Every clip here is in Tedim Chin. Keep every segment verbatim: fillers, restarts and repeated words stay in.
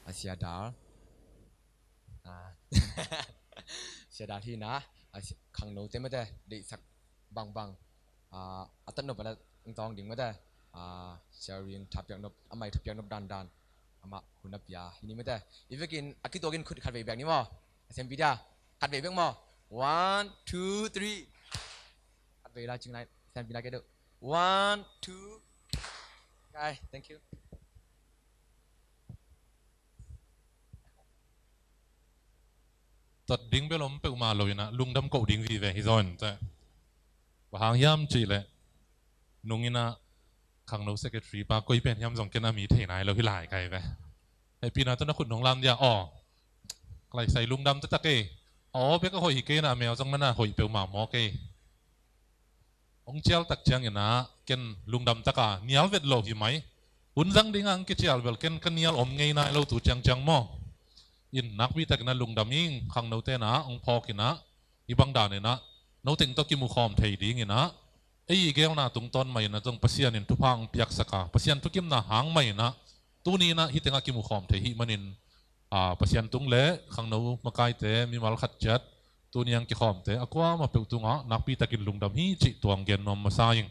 A Sia Dal. Ah. Sia Dal hi na, a si-, khangnote mate, deihsak bangbang. Ah, a tatnop a na tawng ding mate. Ah, sharing thapiak nop, a mai thapiak nop dandan. Amah hun a pia. Hi ni mate. I vekin, a kituakin khut khat vei bek ni maw. A siampi dia. Khat vei bek maw. One, two, three. Khat vei la cing lai. Siampi na ke do. One, two. Kai, thank you. Tat ding bel om peuhmah lo inah, lungdam koh ding vive hi zaw in teh. Bang hang hiam cih leh, nung inah, khangno secretary pa koi pen hiam zong ken a mi thei nai lo hi lai kai ve. Hehpihna tawh na khut nong lam dia, aw. Ka lai sai lungdam taktak e. Aw, bek a hoih hi kei inah, a mel zong na na hoih peuhmah mawk e. Hong cial tak ciang inah, ken lungdam taka nial vet lo hi mai. Hun zang dingah hong kicial bel ken ka nial om ngei nai lo tu ciangciang maw. In nakpi tak inah lungdam ing, khangnote inah hong phawk inah, hih bang dan inah, no teng tawh kimukhawm thei ding inah, ei i geelna tungtawn mah inah zong Pasian in thupha hong piaksak a, Pasian thukimna hang mah inah, tuni inah hih tengah kimukhawm thei hih manin, ah, Pasian tung le khangno makaite mimal khat ciat tuni hong kikhawmte a kuamah peuh tungah nakpi takin lungdam hi cih tua hong gen nuam masa ing.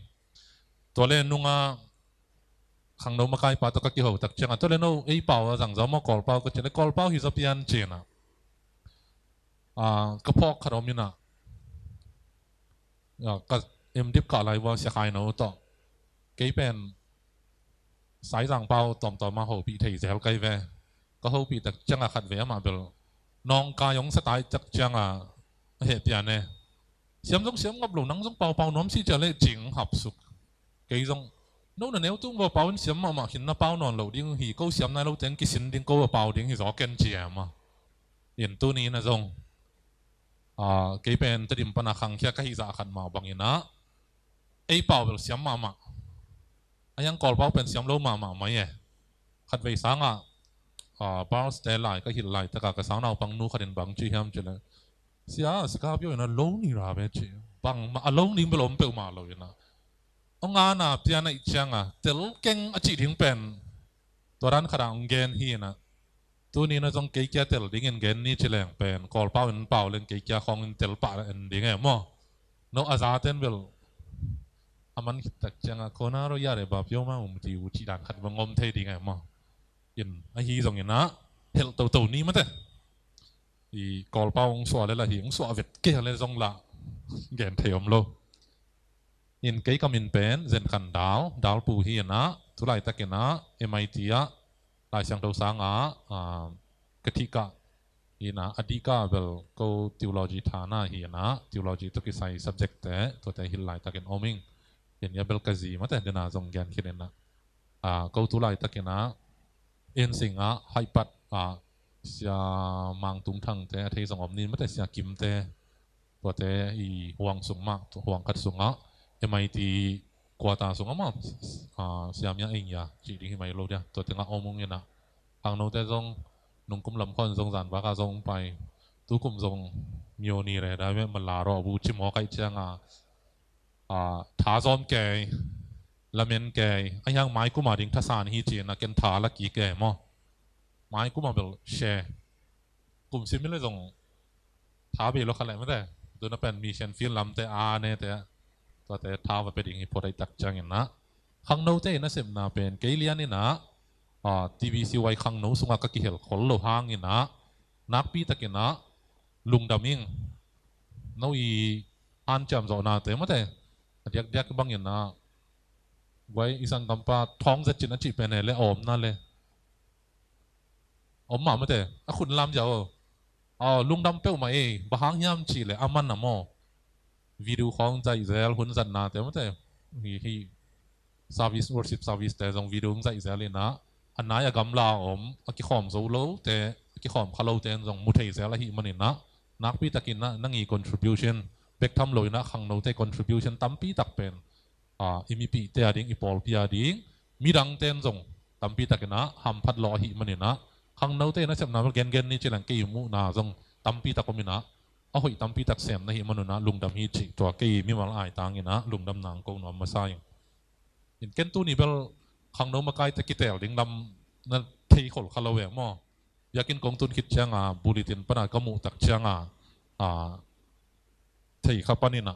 Tua le nungah khangno makaipa tawh ka kiho tak ciangah, tua le no ei pau a zang zaw maw, Kawlpau ka cih le, Kawlpau hi zaw pian ci inah, ah, ka phawk khat om inah, ah, ka M.Div kah lai uh a Sia Khai No tawh kei pen Saizang pau tawmtawm a hopih thei zel kai ve. Ka hopih tak ciangah khat ve amah bel nawngkai hong sa tai tak ciangah a heh pian e. Siam zong siam ngap lo, nang zong paupau nuam si cia le cing hapsuk. Kei zong, no na neu tung vaw pau in siam mahmah khin, na pau nawn lo ding hi, ko siam nai lo teng kisin ding, ko a pau ding hi zaw ken ci e maw. In tuni inah zong, ah, kei pen Tedim pana khangkhia ka hih zah khat mah bang inah, ei pau bel siam mahmah. A hiang Kawlpau pen siam lo mahmah mai e. Khat vei sangah, ah, Bars te lai ka hilh laitakah ka sang naupang nu khat in bang ci hiam cih le, Sia, Scorpio inah lo ni ra ve ci. Bangmah a lo ning bel om peuhmah lo inah, hong ana pian ahih ciangah tel keng a cih ding pen tua dan khatah hong gen hi inah, tuni inah zong kei kia tel dingin gen ni ci leng pen Kawlpau in pau leng kei kia khawngin tel pah en ding e maw. No a zaten bel a man khit tak ciangah, Kona ro yare ba pio ma um ti u cih dan khat bang om thei ding e maw. In ahi zong inah helh toto ni mate. I Kawlpau hong suah le lah hi, hong suah vet kei le zong lah gen thei om lo. In kei ka min pen Zen Khan Dal, Dal Pu hi inah, tu laitak inah M I T ah Lai Siangtho sangah, ah, ka thih kah hi inah, a dih kah bel ko theology thana hi inah, theology tawh kisai subject te, tuate hilh laitakin om ing. In ia bel ka zi mate dena zong gen khin inah, ah, ko tu laitak inah Ensing ah Haihpat ah Sia Mang Tung Thang te a thei zong om ni mate, Sia Kim te, tuate i huang sung mah, huang khat sungah M I T quarter sungah mah, ah, Sia Mia Eng Ia cih ding hi mai lo dia, tua tengah om ung inah. Khangnote zong nungkum lam khawng zong zanvak ah zong pai, tukum zong myo ni re dai ve, mala rawh bu ci mawk ahih ciangah, ah, tha zawm kei, lamen kei, a hiang maikum a ding thasan hi ci inah ken tha la kik e maw. Maikum a bel share. Kum sim hi le zong tha bei lo kha leh mate. Tuna pen mission field lamte a nete, tuate tha va pia ding hi phot ahih tak ciang inah. Khangnote i nasepna pen kei lian inah, ah, T B C Y khangno sungah ka kihel khol lo hang inah, nakpi tak inah lungdam ing. No i hanciam zawhnate mate, a diakdiak bang inah, guai i sanggampa Thawng Zet Cin a cih pen e le a omna le om mah mate, a khut lam ziau. Aw, lungdam peuhmah ei, bang hang hiam cih leh a man a maw. Video khawng zaih zel, hun zatnate mate. Hi, hi service, worship service te zong video hong zaih zel inah, a nai a gamla a om, a kikhawm zo lote, a kikhawm kha lote in zong mu thei zel ahih man inah, nakpi tak inah nang i contribution bek tham lo inah khangnote contribution tampi tak pen, ah, i mipihte a ding, i pawlpi a ding, midangte in zong tampi tak inah hamphat lawh ahih man inah, khangnote i nasepna bel gengen ni ci leng kei i muhna zong tampi tak om inah, a hoih tampi tak sem na hih man un ah lungdam hi cih tua kei mimal aitang inah lungdamna hong ko nuam masa ing. In ken tuni bel khangno makaite kiteel ding lam na thei khol kha lo e maw. biakinn kong tun khit cianga bulletin pana ka muh tak cianga, a, thei kha paninah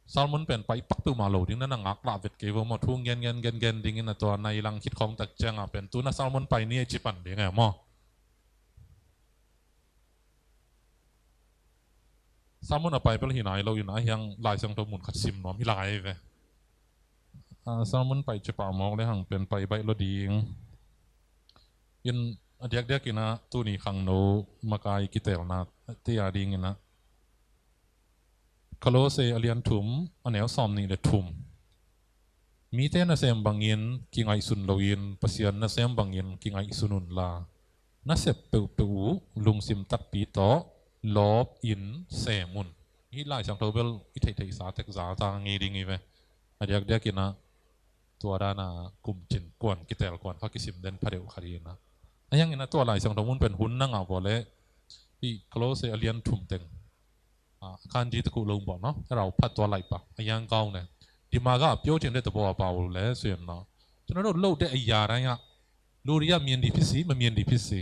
sermon pen pai pak peuhmah lo ding na, na ngaklah vet kei vo maw, thu ngen ngen ngen ngen dingin a tua nai lang khit khawng tak cianga pen tuna sermon pai ni a ci pan ding e maw. Sermon a pai pel hi nai lo in a hiang Lai Siangtho mun khat sim nuam hi lai ve. A, sermon pai cia pah mawk le hang pen pai baih lo ding. In a diakdiak in a tuni khangno makai kitelna te a ding in a Kolose a lian thum a neu sawm nih le thum. Mite nasem bangin kingaihsun loin Pasian nasem bangin kingaihsun unla, nasep peuhpeuh uh lungsim takpi tawh lawpin sem un. Hih Lai Siangtho bel i theihtheihsa tek za ta ngei ding hi ve. A diakdiak in a tua dana kum cin kuan kitel kuan kha kisim den phadeuh kha ding in a, a hiang in a tua Lai Siangtho mun pen hun na ngah vua le hih Kolose a lian thum teng, a, kanji takuh lo bawh no, a rau phat tua laih pa a hiang kau ne. Dimaga a pio cin de ta baw a pau le suin no, ကျွန်တော်တို့ လုပ်တဲ့အရာတိုင်းက လူတွေက မြင်သည်ဖြစ်စေ မမြင်သည်ဖြစ်စေ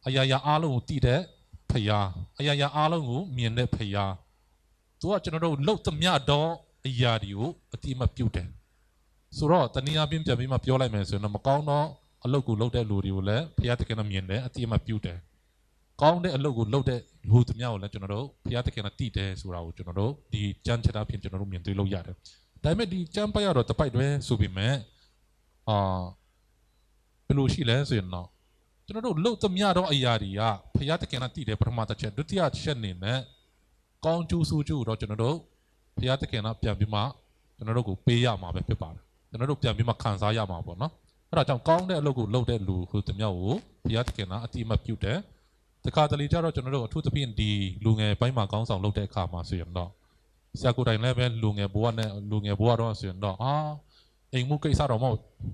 အရာရာအားလုံးကို သိတဲ့ ဘုရား၊ အရာရာအားလုံးကို မြင်တဲ့ ဘုရား။ သူက ကျွန်တော်တို့ လုပ်သမျှသော အရာတွေကို အသိအမှတ်ပြုတယ်။ ဆိုတော့ တနည်းအားဖြင့် ပြန်ပြီးမှ ပြောလိုက်မယ်ဆိုရင်တော့ မကောင်းသော အလုပ်ကို လုပ်တဲ့ လူတွေကိုလည်း ဘုရားသခင်က မြင်တယ်၊ အသိအမှတ်ပြုတယ်။ ကောင်းတဲ့အလုပ်ကို လုပ်တဲ့ လူသမျှကိုလည်း ကျွန်တော်တို့ ဘုရားသခင်က သိတယ်ဆိုတာကို ကျွန်တော်တို့ ဒီကျမ်းချက်အားဖြင့် ကျွန်တော်တို့ မြင်တွေ့လို့ရတယ်။ ဒါပေမဲ့ ဒီကျမ်းပိုဒ်ကတော့ တစ်ပိုဒ်ပဲ ဆိုပေမဲ့ အာ၊ ဘယ်လိုရှိလဲဆိုရင်တော့ ကျွန်တော်တို့ လုပ်သမျှသော အရာတွေက ဘုရားသခင်က သိတယ်၊ ပထမတစ်ချက်။ ဒုတိယတစ်ချက်အနေနဲ့ ကောင်းကျိုးဆိုးကျိုးကိုတော့ ကျွန်တော်တို့ ဘုရားသခင်က ပြန်ပြီးမှ ကျွန်တော်တို့ကို ပေးရမှာပဲ ဖြစ်ပါတယ်။ ကျွန်တော်တို့ ပြန်ပြီးမှ ခံစားရမှာပေါ့နော်။ အဲ့ဒါကြောင့် ကောင်းတဲ့အလုပ်ကို လုပ်တဲ့ လူ လူသမျှကို ဘုရားသခင်က အသိအမှတ်ပြုတယ်။ တခါတလေကျတော့ ကျွန်တော်တို့ အထူးသဖြင့် ဒီလူငယ်ပိုင်းမှာ ခေါင်းဆောင်လုပ်တဲ့အခါမှာ ဆိုရင်တော့ ဆရာကိုယ်တိုင်လည်းပဲ လူငယ်ဘဝနဲ့ လူငယ်ဘဝတုန်းက ဆိုရင်တော့ အာ၊ အိမ်မှုကိစ္စတောင်မှ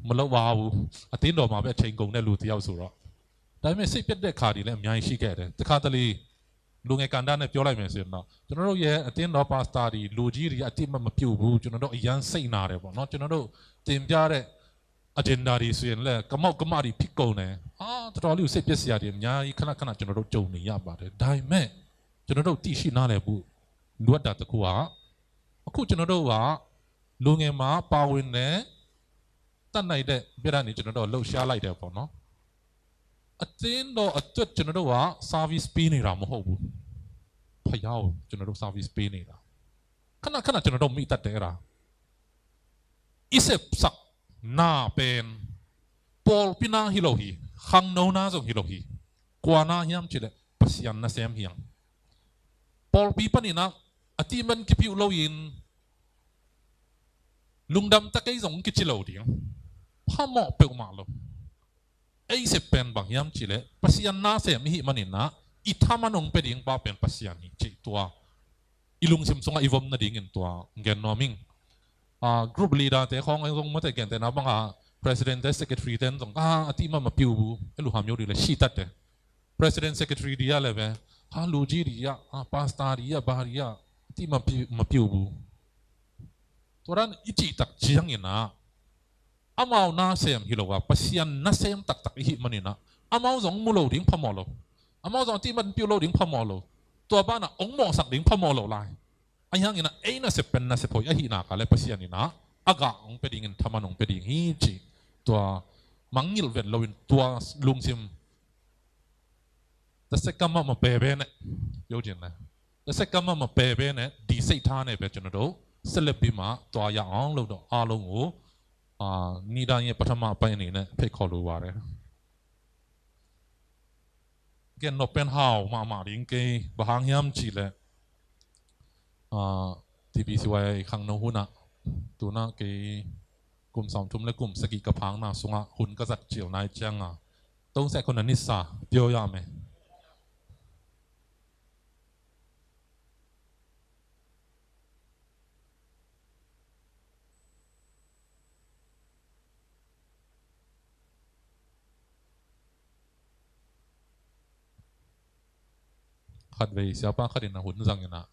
မလုပ်ပါဘူး။ အသင်းတော်မှာပဲ အချိန်ကုန်တဲ့ လူတစ်ယောက်ဆိုတော့။ ဒါပေမဲ့ စိတ်ပျက်တဲ့ အခါတွေလည်း အများကြီး ရှိခဲ့တယ်။ တခါတလေ လူငယ်ကဏ္ဍနဲ့ ပြောလိုက်မယ် ဆိုရင်တော့ ကျွန်တော်တို့ရဲ့ အသင်းတော် ပါစတာတွေ လူကြီးတွေ အသိအမှတ်မပြုဘူး။ ကျွန်တော်တို့ အရမ်းစိတ်နာတယ်ပေါ့နော်။ ကျွန်တော်တို့ တင်ပြတဲ့ agenda တွေ ဆိုရင်လည်း ကမောက်ကမတွေ ဖြစ်ကုန်တယ်။ အာ၊ တော်တော်လေးကို စိတ်ပျက်စရာတွေ အများကြီး ခဏခဏ ကျွန်တော်တို့ ကြုံနေရပါတယ်။ ဒါပေမဲ့ ကျွန်တော်တို့ သိရှိနားလည်ဖို့ လိုအပ်တာတစ်ခုက အခု ကျွန်တော်တို့က လူငယ်မှာ ပါဝင်တဲ့ တတ်နိုင်တဲ့ ဘက်ကနေ ကျွန်တော်တို့ လှုပ်ရှားလိုက်တယ်ပေါ့နော်။ အသင်းတော်အတွက် ကျွန်တော်တို့က service ပေးနေတာ မဟုတ်ဘူး။ ဘုရားကို ကျွန်တော်တို့ service ပေးနေတာ။ ခဏခဏ ကျွန်တော်တို့ မိတတ်တယ် အဲ့ဒါ။ အစ်စေ့စက်နာပင် ပေါ်ပြီးနား ဟီလိုဟီ၊ ခန်းနောင်နား ဆုံး ဟီလိုဟီ၊ ကွာနား ဟျမ်းချစ်တဲ့ ပစံနစဲမ် ဟျမ်း ပေါ်ပြီး ပနိနာ အတိမန် ကပြုတ်လို့ရင် lungdam တကယ် ဆုံး ကချစ်လို့ ဒီ ဖမောက် ပြုတ် မှ လို့ Ei, sep pen bang hiam cih leh, Pasian nasem i hih manin ah, i thaman hong pia ding pa pen Pasian hi cih tua i lungsim sungah i vom nadingin tua gen nuam ing. Ah, group leader te khawng zong mate gentehna bangah president te, secretary te zong, ah, a tih mah mah piu bu, e lu ham yo dih leh sihtat te. President, secretary dih ah leh ve, ha, luji dih ah, ah, pastor dih ah, ba dih ah, a tih mah piu, mah piu bu. Tua dan i cihtak ciangin ah, amau nasem hi lo a, Pasian nasem taktak i hih manin ah, amau zong mu lo ding phamawh lo. Amau zong a tih mah piu lo ding phamawh lo. Tua banah hong mawhsak ding phamawh lo lai. Ahi hangin ah, ei nasep pen nasep hoih ahih nak leh Pasian in ah, a gah hong pia dingin thaman hong pia ding hi cih. Tua mangngilh vet loin tua lungsim Tasekam mah mah pebe ne, yo jin ne. Tasekam mah mah pebe ne, di sei tha ne pe cun a do, selep bi mah, tua ya ang lo do, a lo ngu, a, ni da ye pathama pai ni ne, pe kho lu wa re. Gen no pen hau mah mah ding kei, ba hang hiam cih leh, a, T B C Y khangno hun ah, tuna kei, kum sawmthum le kum sagih ka phakna sungah hun ka zat cil nai ciangin, tong seh khun a nisa pio ya me. Khatvei siapa khat in a hun zang in ah,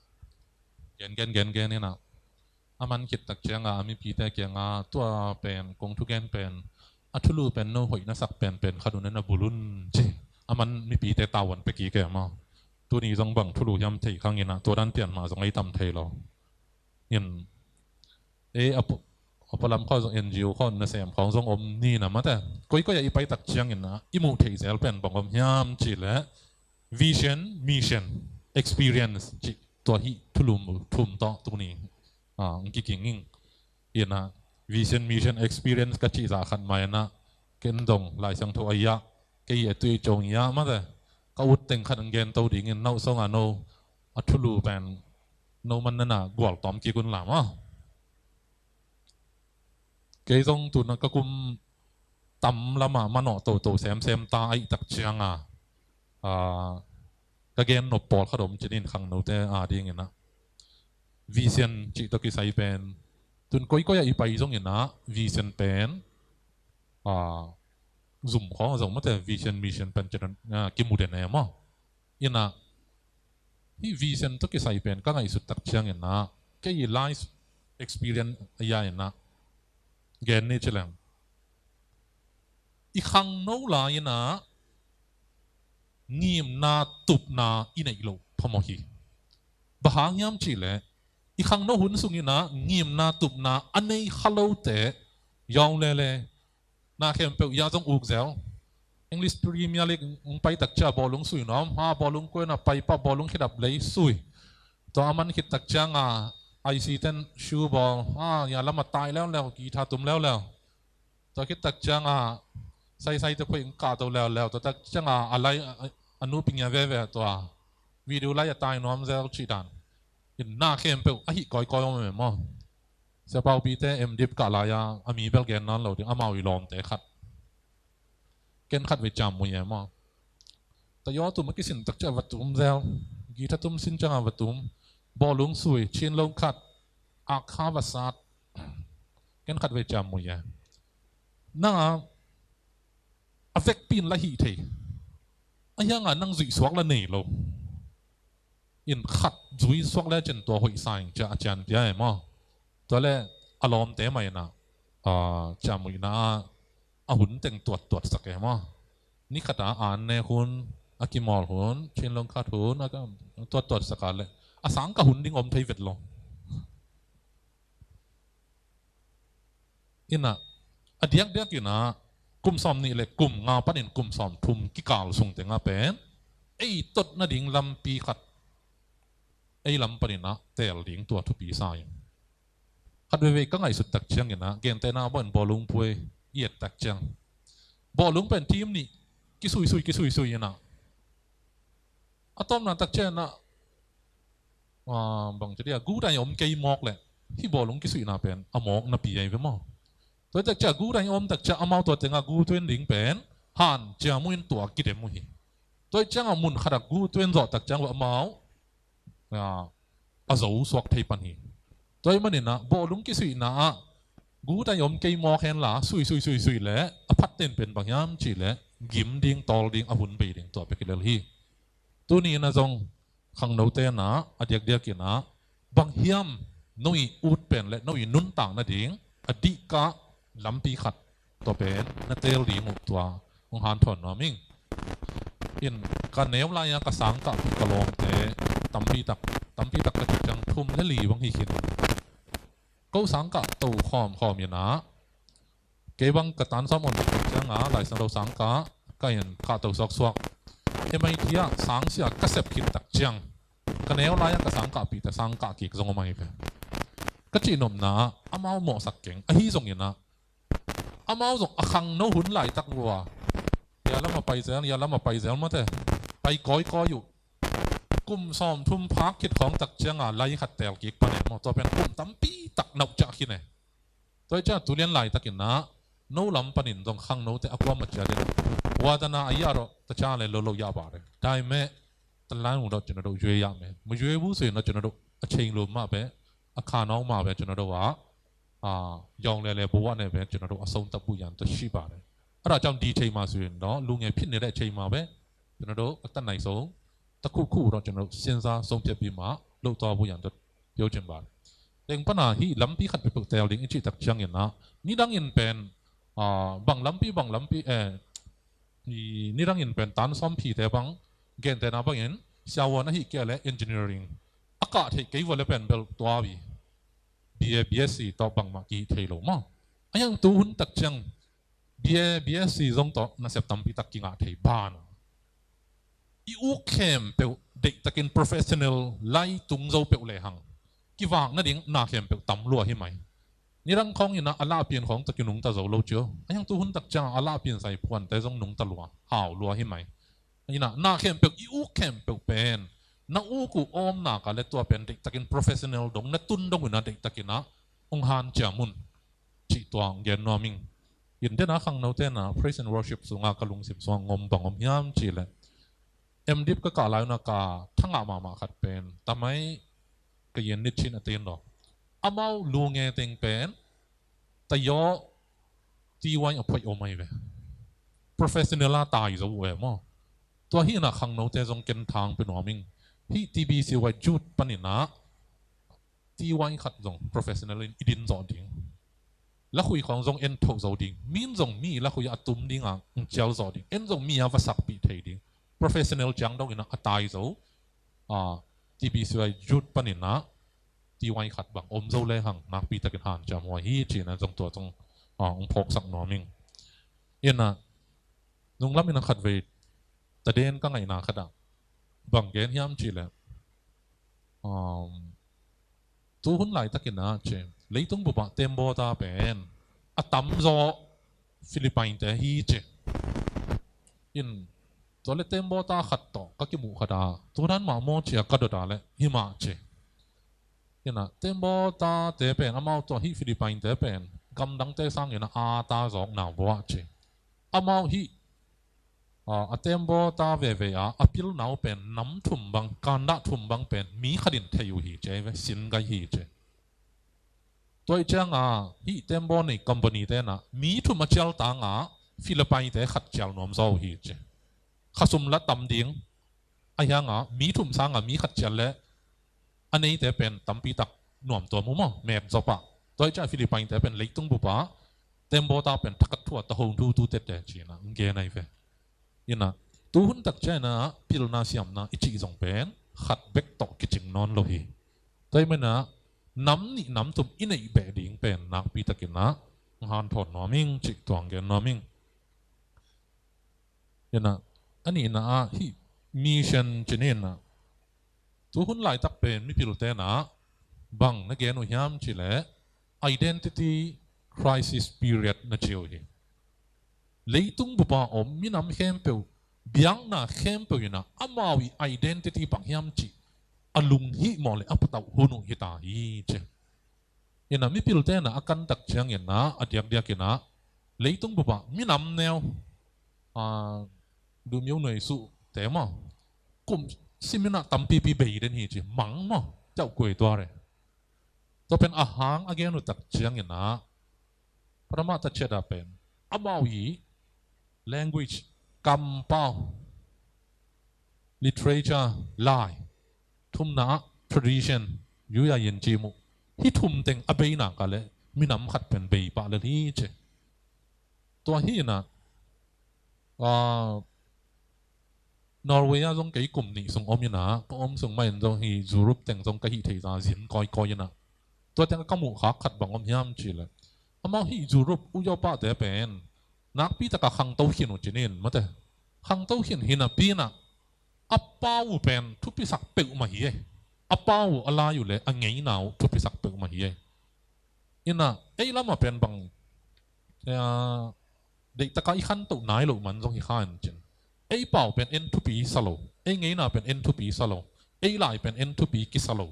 gen gen gen gen in ah, a man khit tak ciangin a mipite kiangah, tua pen kong thugen pen, a thulu pen no hoih na sak pen pen khat un a na bul un ci. a man mipite tavuan pia kik e maw. Tuni zong bang thulu hiam thei khang in ah, tua dan pian mah zong ei tam thei lo. In, e, a pu-, a pualam khawh zong N G O khawh nasem khawng zong om ni na mate. Koikoi ah i pai tak ciangin ah, i muh theih zel pen bang om hiam cih leh vision, mission, experience cih tua hih thulu thum tawh tuni, ah, hong kiking ing. In ah, vision, mission, experience ka cih zah khat mah in ah, ken dong Lai Siangtho a iah, kei a tui cong iah mate. Ka ut teng khat hong gen to dingin, no sawng a no, a thulu pen no man na na gual tawm kik un la maw. Kei zong tuna ka kum tam lamah manawh toto semsem ta ahih tak cianga, ah, ka gen nop pawlkhat om cinin khangnote a dingin ah. Vision cih tawh kisai pen, tun koikoi ah i pai zongin ah, vision pen, ah, zum khawng a zong mate, vision, mission pen cih, ah, kimu den e maw. In ah, hih vision tawh kisai pen ka ngaihsut tak ciangin ah, kei i life experience a ia in ah, gen ni ci leng, i khangno lai in ah ngimna tupna i neih loh phamawh hi. Bang hang hiam cih leh, i khangno hun sungin ah ngimna tupna a nei kha lote, yawng lele, na khempeuh ia zong uk zel. English Premier League hong pai tak cia bawlung sui nuam, ha, bawlung kuaina pai pah, bawlung khedap lei sui. Tua a man khit tak cianga I C ten shoe ball, ha, ia lam a tai leuleu, guitar tum leuleu. Tua khit tak cianga saisai te phoih hong kahto leuleu. Tua tak cianga a lai, a, a nu ping ia veve tua video lai a tai nuam zel cih dan. In na khempeuh a hih kawikawi om e maw. Sia Pau Pi te M.Div kah lai-a, a mi bel gen nawn lo ding, amau i lawmte khat. Ken khat vei ciam mui e maw. Tayaw tum a kisin tak ciah va tum zel. Guitar tum sin cianga va tum. Bawlung sui, chin lo khat. Ak kha va sat. Ken khat vei ciam mui e. Nang a, a vekpi in la hih thei. A hianga nang zuih suak la nei lo. In khat zui suak le cin tua hoih sa ing cia a cian pia e maw. Tua le a lawmte mah in ah, ah, ciammuihna ah a hun teng tuattuat sak e maw. Ni khat a an nek hun, a kimawl hun, chin long khat hun, a ka tuattuat sak a le a sang ka hun ding om thei vet lo. In ah, a diakdiak in ah, kum sawm nih le kum nga panin kum sawm thum kikal sung tengah pen ei tot nading lampi khat ei lam panin ah teel ding tua thupi sa in. Khat veivei ka ngaihsut tak ciangin ah, gentehna bawlung, bawlung puai i et tak ciang, bawlung pen team nih kisuisui, kisuisui in ah, a tawpna tak ciang ah, ah, bang ci dia, gu dai om kei mawk leh hih bawlung kisuihna pen a mawk napi ai ve maw. Tua tak ciang gu dai om tak ciang amau tua tengah gu tuen ding pen han ciam uh in tua kidem uh hi. Tua ciangah mun khatah gu tuen zawh tak ciang uh amau, ah, a zo suak thei pan hi. Tua ahih manin ah bawlung kisuihna ah gu dai om kei mawk hen la, sui, sui, sui, sui le a phat ten pen bang hiam cih leh gim ding, tawl ding, a hun bei ding tua pek hi lel hi. Tuni in ah zong khangnote in ah, a diakdiak in ah, bang hiam no i ut pen le no i nuntak nading a dihkah lampi khat tua pen na teel ding uh tua hong hanthawn nuam ing. In ka neu lai-a ka sangkahpih ka lawmte tampi tak, tampi tak ka cih ciang thum le li bang hi khin. Ko sangkah to khawmkhawm in ah, kei bang ka tan sawm on ciangah Lai Siangtho sangkah ka in kahto suaksuak. M I T ah sangsia ka sep khit tak ciang, ka neu lai-ah ka sangkahpihte sangkah kik zong om ahi ve. Ka cihnopna ah amau mawhsak keng ahi zongin ah, amau zong a khangno hun laitak lua, ia lam a pai zel, ia lam a pai zel mate, pai kawikawi uh. Kum sawm thum phak khit khawng tak ciangah lai khat teel kik pan e maw. Tua pen kum tampi tak nauh ciah khin e. Tua hi ciah tulian laitakin ah no lam panin zong khangnote a kuamah ciat in, wadana a ia rawh, ta ciah le lo lo ia ba re dai meh, ta lai mu dawh cina dawh yue ia meh, mu yue bu sui na cina dawh a cheng lum mah be, a khanawng mah be cina dawh ah, ah, yawng le le bu ah ne be cina dawh a sawm ta bu yan ta shi ba re. A ra cam di chei ma sui in dawh lu nge phin ne le chei ma be cina dawh a ta nai sawm ta khu khu dawh cina dawh sianza sawm pia pi ma lo ta bu yan ta piau cin ba re. Teng pana hih lampi khat peuhpeuh teel ding i cih tak ciangin ah, nidangin pen, ah, bang lampi, bang lampi, eh, I nidangin pen tan sawm phite bang, gentehna bangin siavuan ahi kei le engineering a kah theih kei vua le pen bel tua uh hi. B A, B S C tawh bangmah kihih thei lo maw. A hiang tu hun tak ciang B A, B S C zong tawh nasep tampi tak kingah thei ban. I uk khempeuh deihtakin professional lai tung zo peuh lehang kivak nading na khempeuh tam lua hi mai. Nidang khawng inah a lahpian khawng tawh kinungta zo lo cio. A hiang tu hun tak ciang a lahpian sai phuante zong nungta lua, hau lua hi mai. Inah na khempeuh, i uk khempeuh pen na uk uh awmna ka le tua pen deihtakin professional dong, na tun dong inah deihtakin ah hong hanciam un. Cih tua hong gen nuam ing. In dena khangnote na praise and worship sunga ka lungsim sunga ngom bang om hiam cih leh, M.Div ka kah lai una ka thangah mahmah khat pen tamai ka yen nit chin a ten lo. Amau lunge teng pen tayo T Y a phoih om ahi ve. Professional a tai zo uh e maw. Tua hi inah khangnote zong ken thang pe nuam ing. Hih T B C Y Youth paninah T Y khat zong professional in i din zawh ding. Lakhui khawng zong en thoh zo ding. Min zong mi lakhui a tum dingah hong cial zawh ding. En zong mi a va sakpih thei ding. Professional ciang dong inah a tai zo. T B C Y Youth paninah T Y khat bang om zo lehang nakpi takin hanciam huai hi cih inah zong tua zong hong phawksak nuam ing. Inah nunglam inah khatvei taden ka ngaihna khatah bang gen hiam cih leh, tu hun laitakin ah ci, leitung bupah tembawta pen a tamzaw Philippine te hi ci. In tua le tembawta khat tawh ka kimuh khatah tu dan mah maw ci a ka dot a le hi mah ci. Inah tembawta te pen amau tua hih Philippine te pen gamdangte sangin a ata zawkna buah ci. Amau hih a tembawta veve a a pilna uh pen nam thum bang, kandah thum bang pen mi khatin thei uh hi ci ahi ve, sin gai hi ci. Tua ih cianga hih tembaw nei company tenah mi thum a cial tangah Philippine te khat cial nuam zaw uh hi ci. Khasum la tam ding a hianga mi thum sanga mi khat cial le a neite pen tampi tak nuam tuam uh maw, met zopah. Tua ih ciah Philippine te pen leitung bupah tembawta pen thakhat thua ta hong thu tu tete cinah gen ahi ve. Inah tu hun tak cianah pilna siamna i cih zong pen khat bek tawh kicing nawn lo hi. Tua ih manah nam nih nam thum i neih beh ding pen nakpi takinah hanthawn nuam ing cih tuang gen nuam ing. Inah a nihna ah hih mission ci inah tu hun laitak pen mipil tenah bang na gen uh hiam cih leh identity crisis period na ci uh hi. Leitung bupa om minam khempeuh, biakna khempeuh inah amau i identity bang hiam cih a lunghihmawh le a patauh hun uh hi ta hi ci. Inah mipil tenah a kantak cianginah a diakdiak inah leitung bupa minam neu, a, dumio nuai suh te maw, kum siminah tampipi bei den hi ci, mang maw, teuh kuai tua re. Tua pen a hang a gen uh tak cianginah paramah ta ciat ah pen amau i language, kampau, literature, lai, thumna ah tradition, yuya yin ci muh, hih thum teng a beina ka le minam khat pen bei pah le hi ci. Tua hi inah, a, Norway ah zong kei kum nih sung om inah ka om sung mah in zong hih Europe teng zong ka hih theih za zin kawikawi inah tua teng ka muh khak khat bang om hiam cih leh amau hih Europe u yopa te pen nakpi taka khangto khin uh ci in mate. Khangto khin hi napi inah a pau uh pen thupisak peuhmah hi e. A pau uh a lai uh le a ngeina uh thupisak peuhmah hi e. Inah ei lamah pen bang, a, deihtaka i khantoh nai loh man zong hi kha in cin. Ei pau pen en thupi sa lo, ei ngeina pen en thupi sa lo, ei lai pen en thupi kisa lo.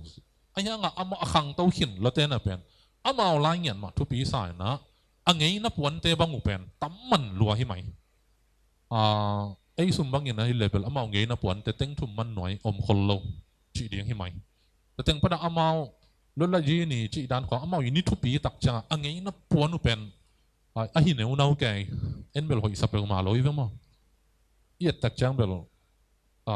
A hiangah amah a khangto khin lotena pen amau lai ngian mah thupi sa inah a ngeina puante bang uh pen tam man lua hi mai. A, ei sum bangin ahi le bel amau ngeina puante teng thum man nuai om khol lo cih ding hi mai. Tua teng pana amau lotla ji ni cih dan khawng amau i ni thupi tak ciangah a ngeina puan uh pen a, a hi neu nau kei, en bel hoih sa peuhmah lo i ve maw. I et tak ciang bel, a,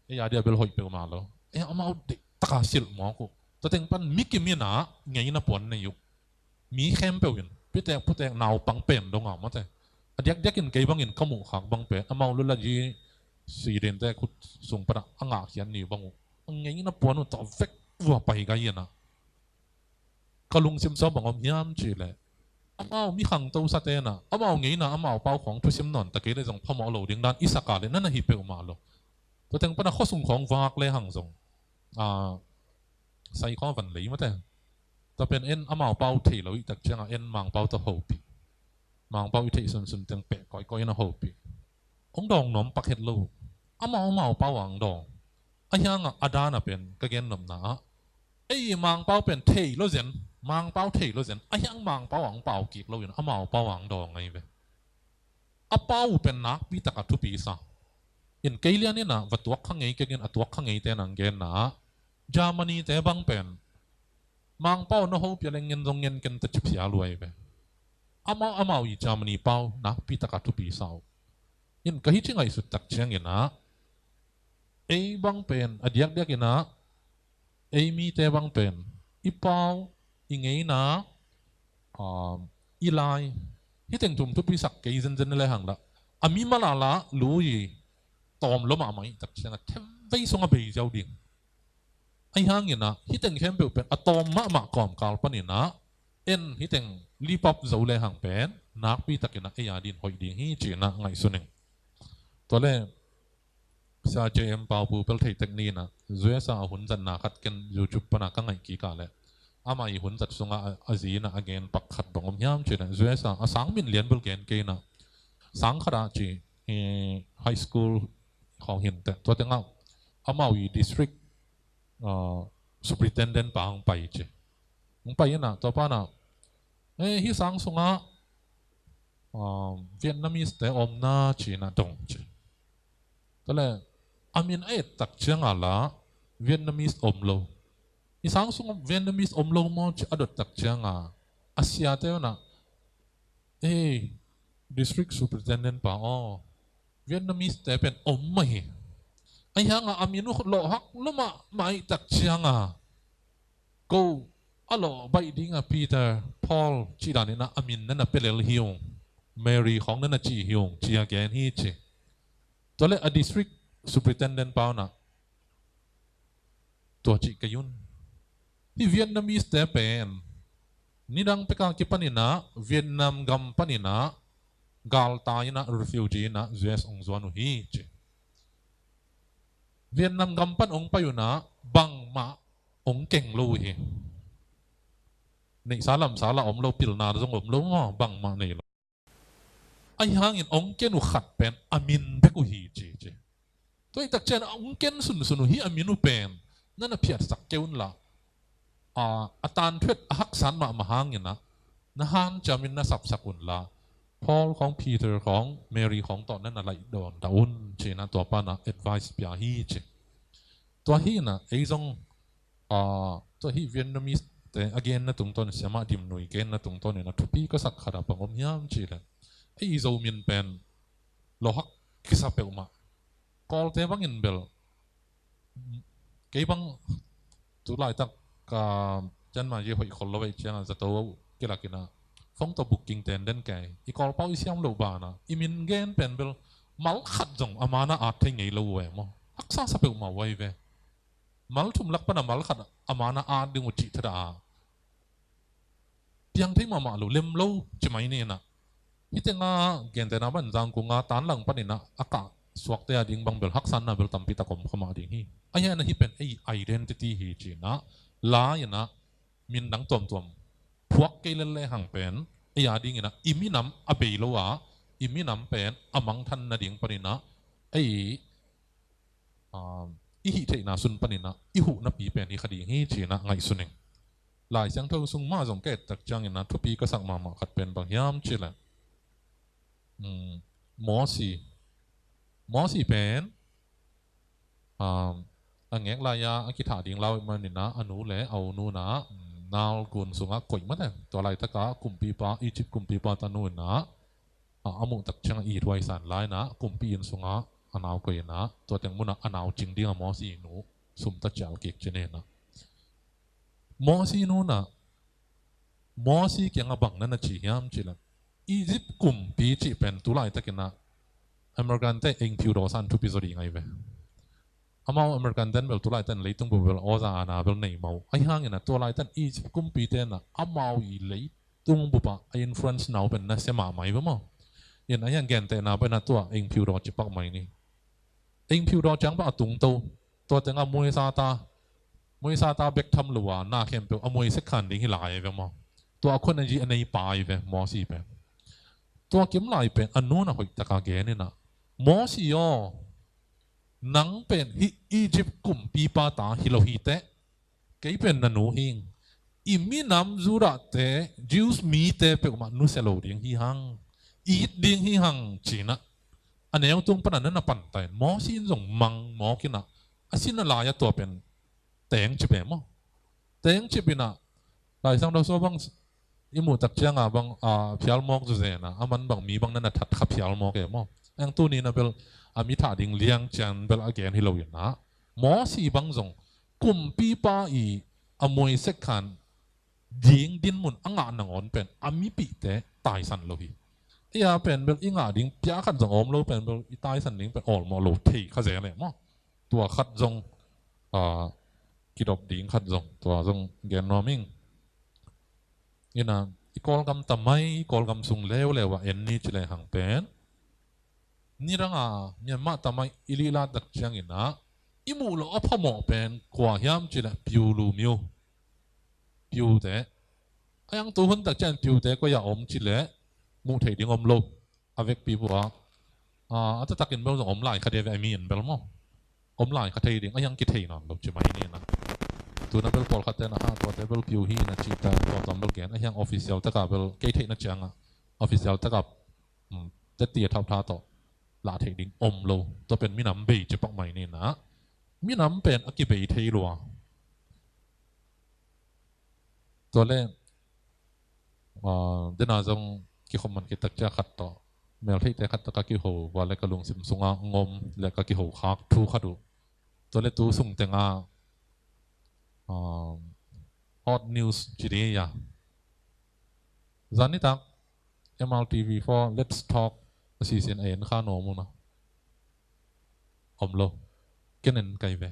ei a dia bel hoih peuhmah lo. E, amau deihtaka silh mawk uh. Tua teng pan mi kim inah ngeina puan nei uh. Mi khempeuh in pitek putek naupang pen dong a mate. Diakdiakin kei bangin ka muh khak bang pen amau lula ji Sweden te khut sung panah a ngahkhiat ni bang uh a ngeina puan uh tawh vek vua pai gai inah ka lungsim sawm bang om hiam cihleh amau mi khangto sa tenah amau ngeina amau pau khawng thusim nawn ta kei le zong phamawh lo ding dan i saka le nana hi peuhmah lo. Tua teng pana khuasung khawng vak le hang zong a sai khaw van lei mate. Tua pen en amau pau thei lo i tak cianga en Mangpau tawh hopih. Mangpau i theih sunsun teng peh kawikawi na hopih. Hong dawng nuam pak het lo. Amau amau pau ang dawng. A hianga a dana pen ka gen nopna ah ei Mangpau pen thei lo zen. Mangpau thei lo zen a hiang Mangpau ang pau kik lo in amau pau ang dawng ngai ve. A pau pen nakpi taka thupi sa. In kei lian inah va tuak kha ngei kengin a tuak kha ngei te nang genna ah Germany te bang pen Mangpau na hopia le ngen zong ngen ken ta ci phia luai ve. Amau amau i Germany pau nakpi taka thupi sa uh. In ka hi ci ngaihsut tak ciang inah ei bang pen a diakdiak inah ei mite bang pen i pau i ngeina i lai hi teng thum thupi sak kei zenzen le hang lah a mi malala lui tawm lo mahmah i tak cianga themvei sunga bei ziau ding. Ahi hanginah hi teng khempeuh pen a tawm mahmah kawmkal paninah en hi teng lipap zo le hang pen nakpi takinah ei a din hoih ding hi cinah ngaihsun ing. Tua le Sia J M Paupu pel theitek ni inah U S A a hun zatna khat ken YouTube pana ka ngaih kik a le amah i hun zat sungah a zi inah a gen pak khat bang om hiam cinah U S A a sang min lian bel gen kei inah sang khatah ci high school khawng hinteh tua tengah amau i district superintendent pa hong pai ci. Hong pai inah tua panah eh hi sang sungah Vietnamese te omna cinah dong ci. Tale a min a et tak cianga la Vietnamese om lo. I sang sung Vietnamese om lo maw ci a dot tak cianga a siate unah ei district superintendent pa aw Vietnamese te pen om mah hi. Ahi hanga a min uh lawhhak lo mahmah i tak cianga ko a lawh baih dinga Peter Paul cih daninah a min nana pelel hi ung. Mary khawng nana ci hi ung cia gen hi ci. Tuale a district superintendent paunah tua cih kei un. Hi Vietnamese te pen nidang peka kipaninah Vietnam gam paninah galtai inah refugee inah U S ong zuan uh hi ci. Vietnam gam pan ong pai unah bangmah ong keng lo uh hi. Neihsa lamsa lah om lo pilna zong om lo maw bangmah nei lo. Ahi hangin ong ken uh khat pen a min bek uh hi ci ci. Tua i tak cian ong ken sunsun uh hi a min uh pen nana phiatsak kei unla a tanthuet a haksat mahmah hanginah na hanciamin na sapsak unla Paul khawng Peter khawng Mary khawng tawh nana laih dawn dah un cinah tua panah advice pia hi ci. Tua hinah ei zong tua hih Vietnamese te a genna tungtawn siamah dimnui genna tungtawn in a thupi ka sak khatah bang om hiam cihleh ei Zo min pen lawhak kisa peuhmah. Kawlte bangin bel kei bang tulaitak ka janmaji hoih khol lo ei ciangah zato kilakinah fong tawh booking ten den kei i Kawlpau i siam loh banah i min gen pen bel mal khat zong a manah at thei ngei lo uh e maw. Haksa sa peuhmah uh ai ve. Mal thum lak pana mal khat a manah at ding uh cih thadah a piang thei mahmah lo lem lo ci mai ni inah. Hih tengah gentehna ban Zangkunga tanlang paninah a kah suakte a ding bang bel haksatna bel tampi tak om kha mah ding hi. A hianah hih pen ei identity hi cinah lai inah min dang tuamtuam phuak kei lel le hang pen ei a dinginah i minam a bei lo a i minam pen a mangthan nading paninah ei i hih theihna sun paninah i huh napi pen hi kha ding hi cinah ngaihsun ing. Lai Siangtho sung mah zong ka et tak cianginah thupi ka sak mahmah khat pen bang hiam cihleh Mosi Mosi pen a ngek lai-a a kithah ding lau maninah a nu le a u nunah nal gun sungah koih mate. Tua laitaka kumpipa Egypt kumpipa tanu inah a muh tak ciangah i thuaisan lainah kumpi inn sungah a nau koih inah tua teng munah a nau cing dingah Mosi nu sumta cial kik ci ninah Mosi nunah Mosi kiangah bang nana ci hiam cihleh Egypt kumpi cih pen tu laitakin ah American te eng phiudaw san thupi zaw ding ahi ve. Amau American ten bel tu laitan leitung bup bel awza ana bel nei mau. Ahi hangin ah tua laitan Egypt kumpi ten ah amau i leitung bup ah a influence nau pen nasia mahmah hi ve maw. In ahi hang gentehna pen ah tua eng phiudaw cipak mai ni. Eng phiudaw ciang bang a tungto. Tua tengah muaisa ta, muaisa ta bek tham lo a na khempeuh a muaisek khan ding hi lai ve maw. Tua a khun a ji a nei pa hi ve Mosi pen. Tua kim lai pen a nun a hoih taka gen in ah, Mosi aw, nang pen hih Egypt kumpipa ta hi lo hi teh, kei pen na nu hing. I minam Judah te, Jews mite peuhmah nusia lo ding hi hang, it ding hi hang ci-in ah a neu tung pan ah na na pan ta in. Mosi in zong mang mawk in ah a sin a lai a tua pen teng cip e maw. Teng cip in ah Laisang Dawsuah bang i muh tak ciangah bang a phial mawk zuzen ah a man bang mi bang na na that kha phial mawk e maw. Eng tuni na bel a mi thah ding liang cian bel a gen hi lo in ah Mosi bang zong kumpipa i a muaisek khan ding dinmun a ngah nangawn pen a mipihte taisan lo hi. Ei a pen bel i ngah ding pia khat zong a om lo pen bel i taisan ding pen awlmawh lo thei kha zel e maw. Tua khat zong a kidop ding khat zong tua zong gen nuam ing. In ah i Kawlgam tamai, i Kawlgam sung leuleu ah en ni ci lehang pen nidang a Myanmar tamai i lihlat tak ciangin ah i muh loh a phamawh pen kua hiam ci leh Pyulu Myo. Pyute. A yang tu hun tak ciang Pyute koi ah om ci leh muh theih ding om lo. A vekpi pua a, a taktakin bel zong om lai kha thei ve, a mi in bel maw. Om lai kha thei ding, a hiang kithei nawn lo ci mai ni na. Tuna bel pawlkhat te na ha, tuate bel Pyu hi na ci ta, tua tuam bel gen, a hiang official taka bel kei theihna ciangah official taka, um, teti a thauhtha tawh lah theih ding om lo. Tua pen minam bei ci pak mai ni na. Minam pen a kibei thei lua. Tua le, ah, dena zong kikhop man khit tak cia khat tawh, meltheihte khat tawh ka kiho, va le ka lungsim sunga ngom le ka kiho khak thu khat uh. Tua le tu sung tenga, ah, hot news ci ding a. Zan nitak, M R T V four, Let's Talk, a sisin a en kha nuam uh na. Om lo. Ken en kai ve.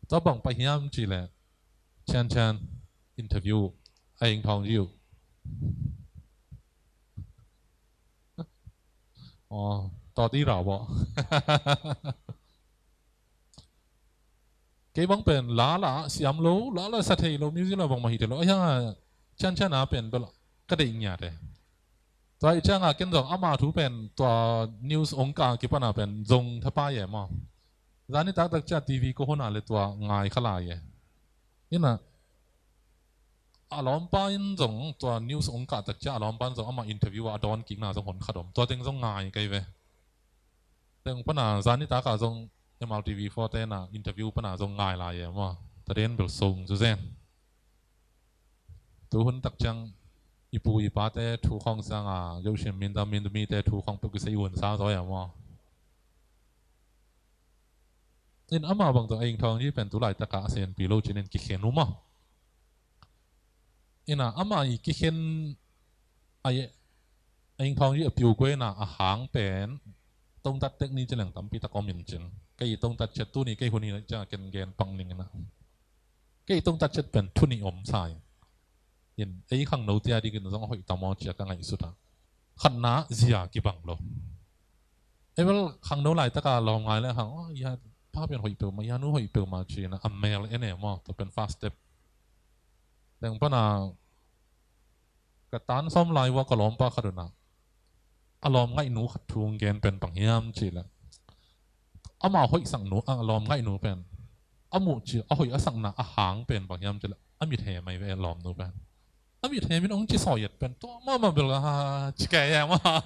Tua bang pai hiam ci le, Chan Chan interview, a eng thawng jiu. Aw, tawti rau baw. Kei bang pen la la siam lo, la la sa thei lo, music la bang mah hi thei lo. A hiang a Chan Chan a pen bel ka deih ngiat e. Tua i cianga ken zong ama thu pen tua news ong ka kipana pen zong thapai e maw. Zani taktak cia T V ko hona le tua ngai kha lai e. Ina a lawmpa in zong tua news ong ka tak cia a lawmpa in zong ama interview a dawn kikna zong hon khat om. Tua teng zong ngai kai ve. Teng pana zani taka zong M R T V four te na interview pana zong ngai lai e maw. Taden bel song zu zen. Tu hun tak ciang i pu i pate thu khawng sanga, Yoshim Minda Mindumi te thu khawng peuh kisei un sa zaw e maw. In ama bang tawh a ing thawng hi pen tu laitaka a senpi lo cinin kikhen uh maw. Ina ama i kikhen a ing thawng hi a piu kuaina a hang pen tongtat tek ni cileng tampi tak om in cin. Kei tongtat ciat tuni kei hun hi na ciang a ken gen pang ning ina. Kei tongtat ciat pen thu nih om sa in. In ei khangno tia dikin zong a hoih tam aw cia ka ngaihsut a. Khatna zia kibang lo. Ei bel khangno laitaka lawm ngai le hang, oh, ya pa pen hoih peuhmah, ya nu hoih peuhmah cina a mel en e maw, tua pen first step. Teng pana ka tan sawm lai ua ka lawmpa khat una a lawm ngaihnu khat thu gen pen bang hiam ci le. Ama hoihsak nu a lawm ngaihnu pen a muh ci a hoih a sakna a hang pen bang hiam ci le. A mit he mai ve lawmnu pen. A mit he min ong ci sawi et pen tua mama bel a ci kei e maw.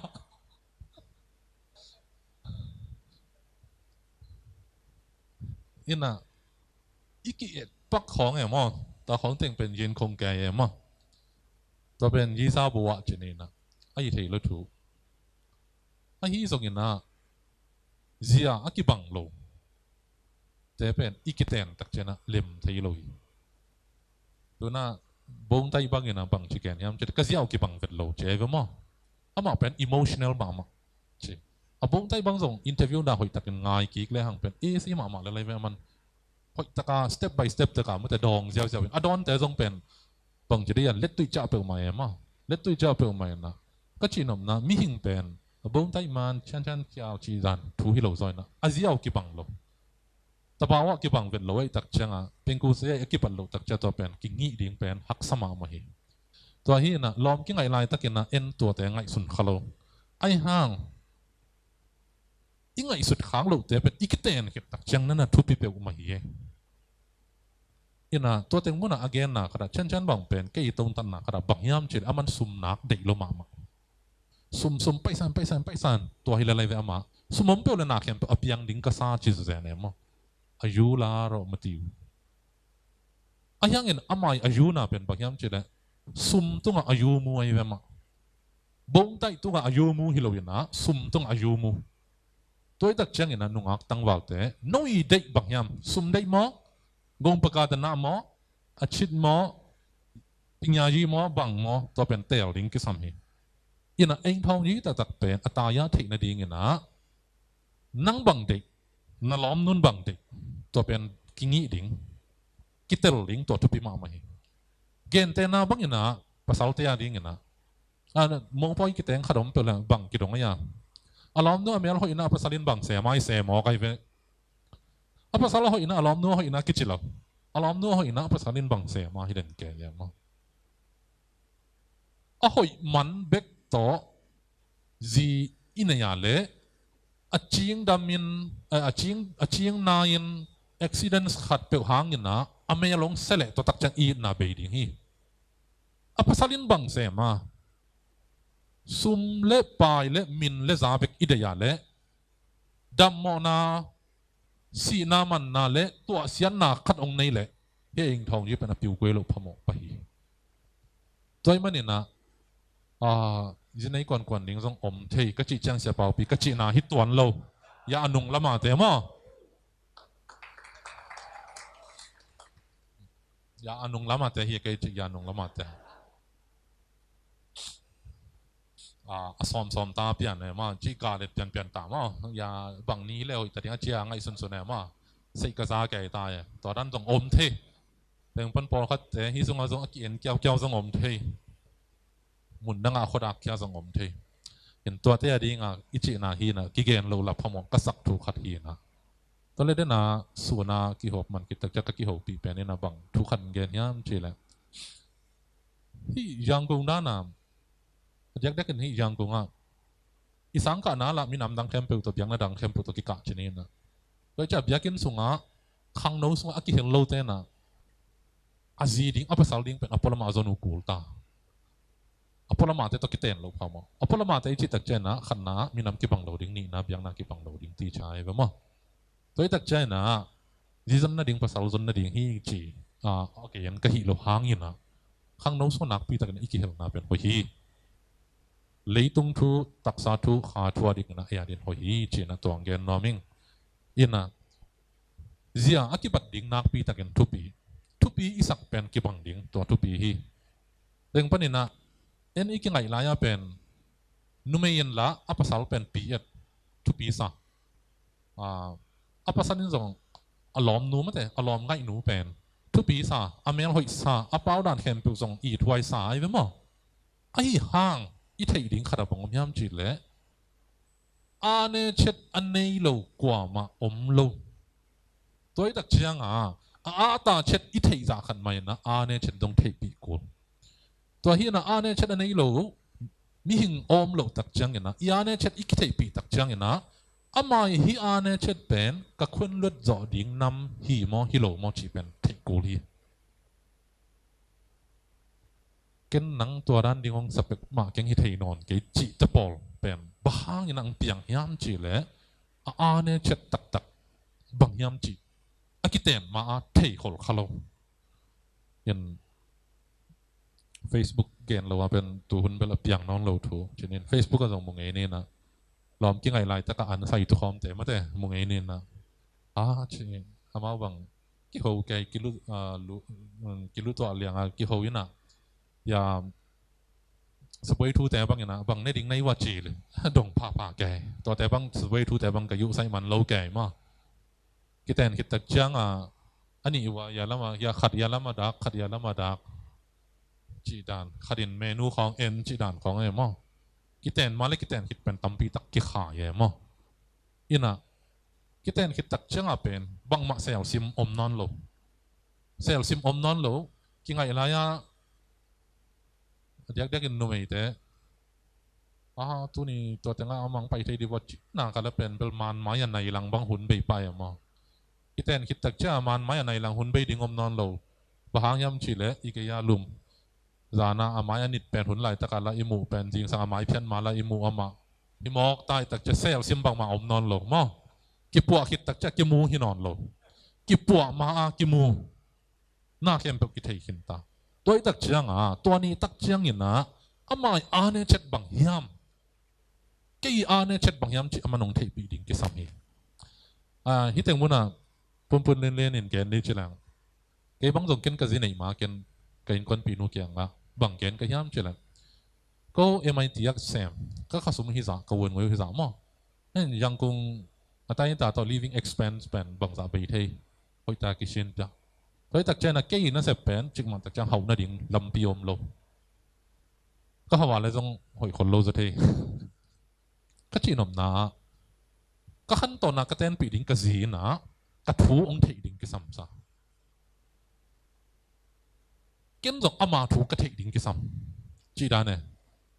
Ina i ki-et pak khawng e maw. Tua khawng teng pen yin khong kei e maw. Tua pen yisa buah ci ni na. A hi thei lo thu. A hi zong ina zia a kibang lo. Te pen i kiten tak ciana lem thei lo hi. Tuna Bongtaih bangin a bang ci gen hiam ci, ka ziau kibang vet lo ci ei ve maw. Amah pen emotional mahmah ci. A Bongtaih bang zong interview na hoihtakin ngai kik le hang pen easy mahmah le lai ve a man. Hoihtaka step by step taka mute dawng ziauziau in a dawnte zong pen bang ci dei a lettuih ciah peuhmah e maw. Lettuih ciah peuhmah in a ka cihnopna mihing pen a Bongtaih man ciancian kiau ci zan thu hi lo zaw in a a ziau kibang lo. Tabaw ah kibang vet lo ahih tak ciangah pengkuse a kipat loh tak ciah tua pen kingih ding pen haksa mahmah hi. Tua hi in a lawm kingaih laitakin a en tuate ngaihsun kha lo. Ahi hang i ngaihsut khak lohte pen i kiten khit tak ciang na na thupi peuhmah hi e. In a tua teng munah a genna khatah ciancian bang pen kei i tontatna khatah bang hiam ci le a man sum nak deih lo mahmah. Sum, sum, paisan, paisan, paisan. Tua hi le lai ve amah. Sum om peuh le na khempeuh a piang ding ka sa ci zen e maw. A yu la rawh ma ti uh. A hiangin amah i a yuna pen bang hiam ci le sum tungah a yu mu ahi ve mah. Bongtaih tungah a yu mu hi lo in a sum tungah a yu mu. Tua i tak ciangin a nungak tangvalte no i deih bang hiam, sum deih maw, gongpaka dana maw, a cit maw, pinyayi maw, bang maw, tua pen teel ding kisam hi. In a eng thawng yi taktak pen a taya theih nadingin a nang bang deih, na lawmnun bang deih, tua pen kingih ding, kitel ding, tua thupi mahmah hi. Gentehna bangin a pasalte a dingin a a, mopawi kiteng khat om peuh le bang kidong ahi a. A lawmnu a mel hoihna a pasal in bang sem a i sem aw kai ve. A pasal a hoihna a lawmnu a hoihna kici lo. A lawmnu a hoihna a pasal in bang sem a hi den ke le maw. A hoih man bek tawh zi i nei a le a cing damin, a cing, a cing na-in accidents khat peuh hangin a a mel hong se leh tua tak ciang i itna bei ding hi. A pasal in bang sem a, sum le pai le min le za bek i deih a le dammawhna, sihna manna le tuahsiatna khat hong nei leh hih eng thawng yi pen a piu kuai loh phamawh pah hi. Tua ahih manin a, a, zi nei kuankuan ding zong om thei ka cih ciang Sia Paupi ka cihna hi tuan lo. Ya a nung lamate maw. Ya a nung lamate hi kei cih ya a nung lamate. A, a sawmsawm ta pian e maw, cih ka let pianpian ta maw. Ya bang ni le hoih ta ding a cia ngaihsunsun e maw. Seih ka za kei ta e. Tua dan zong om thei. Teng pan pawlkhatte hi sungah zong a ki-en kiaukiau zong om thei. Mun dangah khuadak khia zong om thei. In tuate a dinga i cihna hi na kigen lo la phamawh ka sak thu khat hi na. Tua le dena suna kihawp man kitak ciak ka kihopih pen ina bang thu khat gen hiam ci le. Hih Yangon dana a diakdiakin hih Yangon ah i sangkahna lah minam dang khempeuh tawh biakna dang khempeuh tawh kikah ci ni na. Tua i ciah biakinn sungah khangno sungah a kihel lote na a zi ding a pasal ding pen a pualamah a zon uh kul ta. A pualamahte tawh kiten lo phamawh. A pualamahte i cih tak ciangin ah khatna ah minam kibang lo ding, nihna biakna kibang lo ding ti ca hi ve maw. Tua i tak ciangin ah zi zon nading pasal zon nading hi ci a, a gen ka hih lo hangin ah khangno sungah nakpi takin i kihelna pen hoih hi. Leitung thu, taksa thu, kha thu a dingin ah ei a din hoih hi ci-in ah tuang gen nuam ing. Ina zia a kibat ding nakpi takin thupi, thupi i sak pen kibang ding tua thupi hi. Teng panin ah en i kingaih lai-a pen numei in lah a pasal pen pi et thupi sa. A, a pasal in zong a lawmnu mate, a lawm ngaihnu pen thupi sa, a mel hoih sa, a paudan khempeuh zong it huai sa ahi ve maw. Ahi hang i theih ding khat a bang om hiam cih leh a ne chet a nei lo kuamah om lo. Tua i tak cianga a ata chet i theih zah khat mah ina a ne chet dong theihpih kul. Tua hi ina a ne chet a nei lo mihing om loh tak ciangina i a ne chet i kitheihpih tak ciangina amah hi a ne chet pen ka khun luat zawh ding nam hi maw hi lo maw cih pen theih kul hi. Ken nang tua dan ding hong sa pek mah keng hi thei nawn kei cih ta pawl pen bang hangin ang piang hiam cih leh a a ne chet taktak bang hiam cih a kiten ma a thei khol kha lo. In Facebook gen lo a pen tuhun bel a piang nawn lo thu cinin Facebook a zong mu ngei nina lawm kingaih laitak a an sai tukhawmte mate mu ngei nina a ci amau bang kiho kei kilu, a, lu, um, kilu tuah lianga kiho ina ya, sabuai thute bang ina bang ne ding nei wa ci le dong phapha kei. Tuate bang sabuai thute bang ka yuh sai man lo kei maw. Kiten khit tak ciang a, a nih ua ya lama, ya khat ya lama dak, khat ya lama dak. Cih dan, khat in menu khawng en cih dan khawng e maw. Kiten ma le kiten khit pen tampi tak kikha ye maw. Ina, kiten khit tak ciang a pen bangmah selsim om nawn lo. Selsim om nawn lo, kingaih lai a, a diakdiak in numeite, a, tuni tua tengah a mang pai thei di vua cih na ka la pen bel man mai a nai lang bang hun bei pai a maw. Kiten khit tak ciang a man mai a nai lang hun bei ding om nawn lo. Bang hang hiam cih leh i gei a lum. Zana a mai a nit pen hun laitak a la i muh pen zingsang a mai phiat ma la i muh amah. Hi mawk tai tak ciang selsim bangmah om nawn lo maw. Kipuah khit tak ciang kimu hi nawn lo. Kipuah ma a kimu. Na khempeuh kithei khin ta. Tua i tak ciang a, tua ni tak ciang ina, amah i a ne chet bang hiam. Kei i a ne chet bang hiam cih a man hong theihpih ding kisam hi. A, hi teng muna, punpun lenlen in gen ni ci lang. Kei bang zong ken ka zi neih ma ken ka innkuanpih nu kiangah bang gen ka hiam ci lang. Ko M I T ah sem, ka khasum hi zah, ka vuanngoi hi zah maw. Hen, Yangon a tai ta tawh living expense pen bangzah bei thei. Hoih ta kisin pia. Hoih tak ciang a kei na sep pen, cikmah tak ciang hauh nading lampi om lo. Ka hauh a le zong hoih khol lo zaw thei. Ka cihnopna ah, ka khantawn a ka tenpih ding ka zi in ah, ka thu hong theih ding kisamsa. Ken zong ama thu ka theih ding kisam. Cih dan e.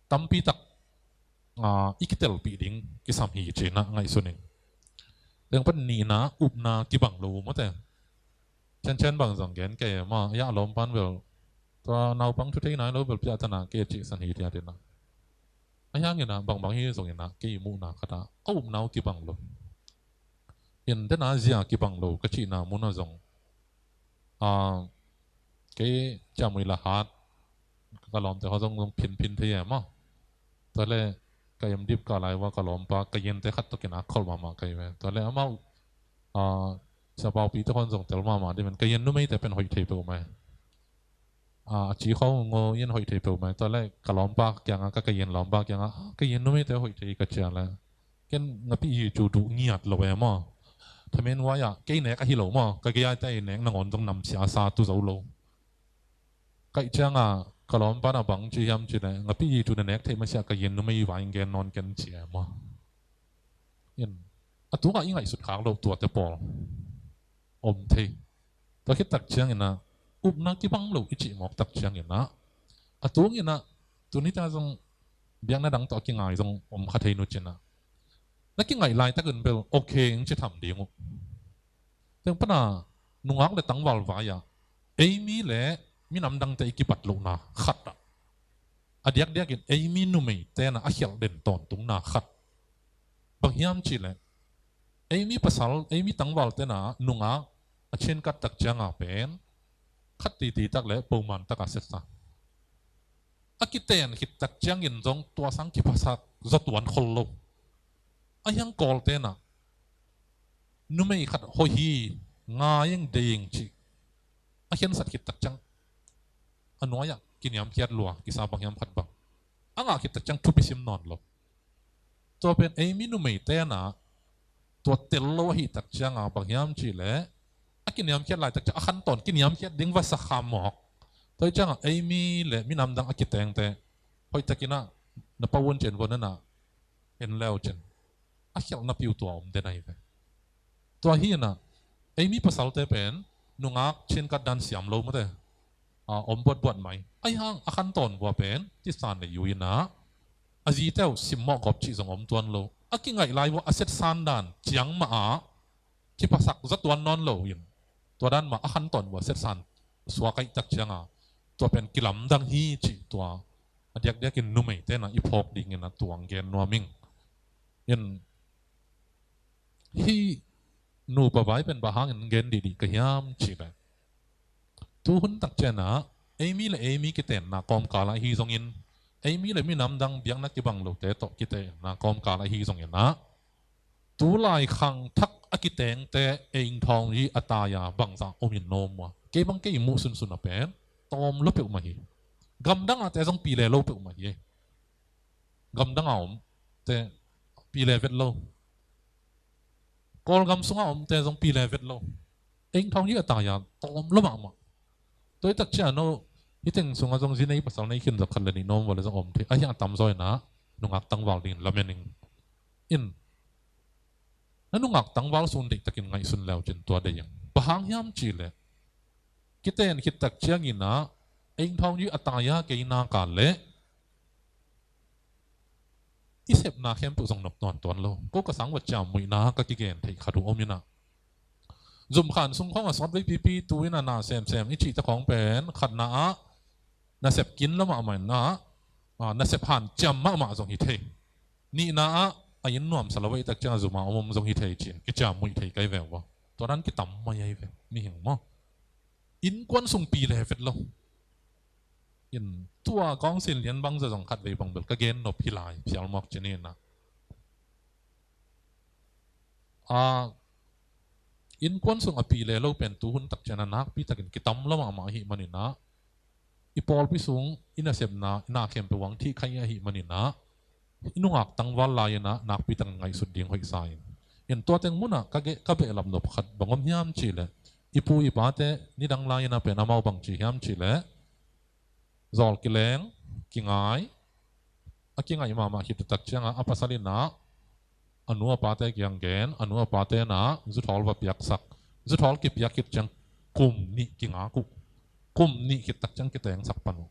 Tampi tak, a, i kitelpih ding kisam hi cih na ngaihsun ing. Teng pan nihna, upna kibang lo mawte. Ciancian bang zong gen kei ma, ya lawm pan bel. Tua naupang thu thei nai lo bel piahtana kei cih san hi tiatina. A hiang ina bangbang hi zong ina kei muhna khata. A upna uh kibang lo. In tena zia kibang lo ka cihna muna zong. A, kei ciamui la hat ka lawmte hua zong zong phinphin thei e maw. Tua le ka em dip ka lai ua ka lawmpa ka yente khat tokin a kholh mahmah kai ve. Tua le amau, a, siapaupi te hon zong tel mahmah dimin ka yen numeite pen hoih thei peuh mai. A, a ci khawng ngo yen hoih thei peuh mai. Tua le ka lawmpa kianga ka ka yen lawmpa kianga ka yen numeite hoih thei ka cia le. Ken ngapi hi cu duh ngiat lo e maw. Thamen wai ah kei nek ahi lo maw. Ka gei ai te nek nangawn zong namsia sa tu zo lo. Kaih cianga ka lawmpa na bang ci hiam ci le ngapi hi cu na nek theih masiah ka yen numei vai gen nawn ken ci e maw. In a tungah i ngaihsut khak lo tuate pawl om thei. Tua khit tak ciangin ah upna kibang lo i cih mawk tak ciangin ah a tungin ah tuni ta zong biakna dang tawh a kingai zong om kha thei nu cin ah na kingaih laitakin bel okay in ci tham ding uh. Teng pana nungak le tangval vai ah eimi le minam dangte i kibat lohna khat ah a diakdiakin eimi numei tena a khialh den tawntungna khat bang hiam cih leh eimi pasal, eimi tangval tena nungak a chinkat tak cianga pen khat titi tak le poman taka setsa. A kiten khit tak ciangin zong tua sang kiphasak zawtuan khol lo. A hiang kawl tena numei khat hoih hi ngai eng dei eng cih a khiansat khit tak ciang a nuai-ah kiniamkhiat lua kisa bang hiam khat bang a ngah khit tak ciang thupi sim nawn lo. Tua pen eimi numei tena tua tel lo ahi tak cianga bang hiam cih leh a kiniamkhiat lai tak ciang a khantawn kiniamkhiat ding va sa kha mawk. Tua hi cianga eimi le minam dang a kitengte hoih takin ah na pau un cin vua nana en leu cin a khialhna piu tua om den ahi ve. Tua hi inah eimi pasalte pen nungak chinkat dan siam lo mate. A, om buatbuat mai. Ahi hang a khantawn vua pen tisan le yu inah a zite uh simmawh gawp cih zong om tuan lo. A kingaih lai vua a setsan dan ciang mah ah kiphasak za tuan nawn lo in tua dan mah a khantawn vua setsan suak aih tak cianga tua pen kilamdang hi cih tua a diakdiakin numei tena i phawk dingin a tuang gen nuam ing. In hih nupa vai pen bang hangin gen dihdih ka hiam cih leh tu hun tak cianah eimi le eimi kitenna kawmkal ah ahi zongin eimi le minam dang biakna kibang lote tawh kitenna kawmkal ah ahi zongin ah tu lai khangthak a kitengte eingthawng hi a tai-a bangzah omin nawm uh a kei bang kei muh sunsun a pen tawm lua peuhmah hi. Gamdang ahte zong pi le lo peuhmah hi. Gamdang a omte pi le vet lo. Kawlgam sungah omte zong pi le vet lo. Eng thawng hi a tai a tawm lo mahmah. Tua hi tak ciang no, hi teng sungah zong zi nei pasal nei khin zong khat le nih nuam vua le zong om thei. A hiang a tamzaw in ah nungak tangval dingin lamen ing. In, na nungak tangval sung deihtakin ngaihsun leu cin tua deih ing. Bang hang hiam cih leh, kiten khit tak ciangin ah eng thawng hi a tai a kei nak leh i sepna khempeuh zong nop nawn tuan lo. Ko ka sang va ciammuihna ka kigen theih khat uh om in ah, zumkhan sung khawng a sawtvei pipi tu in ah na semsem i cihte khawng pen khatna ah nasep kin lo mahmah in ah, ah, nasep hanciam mahmah zong hi thei. Nihna ah a inn nuamsa lo ahih tak ciang a zum a om om zong hi thei ci-in kiciammuih thei kai ve uh a. Tua dan kitam mai ahi ve, mihing maw. Innkuan sung pi le vet lo. In tua kawng sin lian bangzah zong khatvei bang bel ka gen nop hi lai phial mawk ci ni in ah. A, innkuan sung a pi le lo pen tu hun tak ciang a nakpi takin kitam lo mahmah ahih manin ah, i pawlpi sung i nasepna, i na khempeuh hong thih kha i ahih manin ah, i nungak tangval lai-in ah nakpi takin ngaihsut ding hoih sa ing. In tua teng mun ah ka ge-, ka behlap nop khat bang om hiam cih leh, i pu i pate nidang lai-in ah pen amau bang ci hiam cih leh, zawl kileng, kingai, a kingaih mahmah khit tak ciang a, a pasal in ah a nu a pate kiang gen, a nu a pate in ah zuthawl va piaksak. Zuthawl kipiak khit ciang kum nih kingak uh. Kum nih khit tak ciang kitengsak pan uh.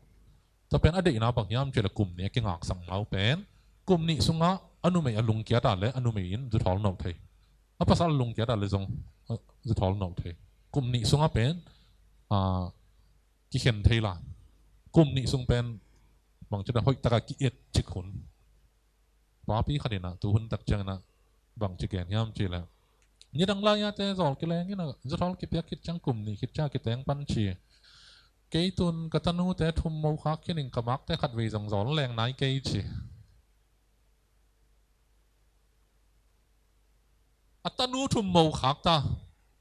Tua pen a deihna bang hiam cih leh kum nih a kingaksak ngal pen kum nih sungah a numei a lungkiat ah leh a numei in zuthawl noh thei. A pasal a lungkiat ah leh zong, eh, zuthawl noh thei. Kum nih sungah pen, ah, kikhen thei lai. Kum nih sung pen bangci dan hoih taka ki-et cik hun. Papi khat in ah tu hun tak ciangin ah bangci gen hiam cih leh, nidang lai-ate zawl kileng in ah zuthawl kipiak khit ciang kum nih khit ciang kiteng pan ci. Kei tun ka tanute thum mo khak khin ing, ka makte khatvei zong zawl leng nai kei ci. A tanu thum mo khak ta,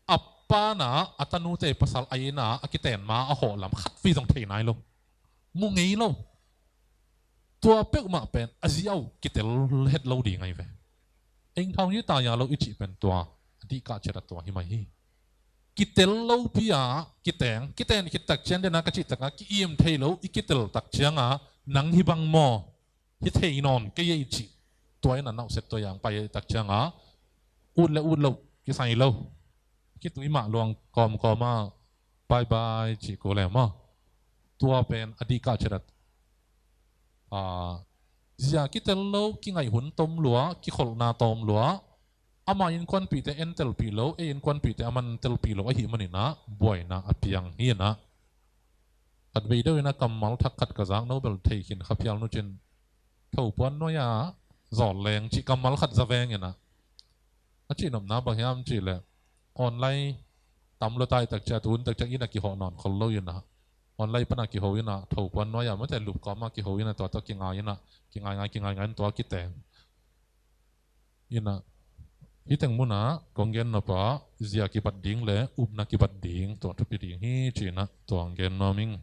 a pa in ah a tanute pasal a inn ah a kiten ma a hawh lam khatvei zong thei nai lo. Mu ngei lo. Tua peuhmah pen a zi a uh kitel het lo ding ahi ve. Eng thawng hi a tai a lo i cih pen tua a dih kah ciat a tua hi mai hi. Kitel lopi a kiteng, kiten khit tak ciang den a ka cih tak a ki-im thei lo, i kitel tak ciang a nang hi bang maw, hi thei nawn kei ei cih. Tua in a nauhset tua yang pai tak ciang a ut le ut lo, kisai lo. Kitui mah luang kawmkawm a bye bye cih ko le maw. Tua pen a dih kah ciat a, ah, zia kitel lo, kingaih hun tom lua, kikholhna tawm lua. Ama innkuanpihte en telpih lo, ei innkuanpihte aman telpih lo ahih manin ah buaina a piang hi in ah. Khatvei deuh in ah kammal thak khat ka zak no bel thei khin kha phial nu cin, thopuan nuai-a zawl leng cih kammal khat za veng in ah. A cihnopna bang hiam cih leh online tam lua ta i tak ciang, tu hun tak ciang inn ah kihawh nawn khol lo in ah, online pan a kiho in ah, thopuan nuai-a mate lup kawm a kiho in ah, tua tawh kingai in ah, kingai ngai, kingai ngai in tua kiteng. In ah, hi teng mun ah kong gen nop a, zia kibat ding le upna kibat ding tua thupi ding hi ci-in ah tua gen nuam ing.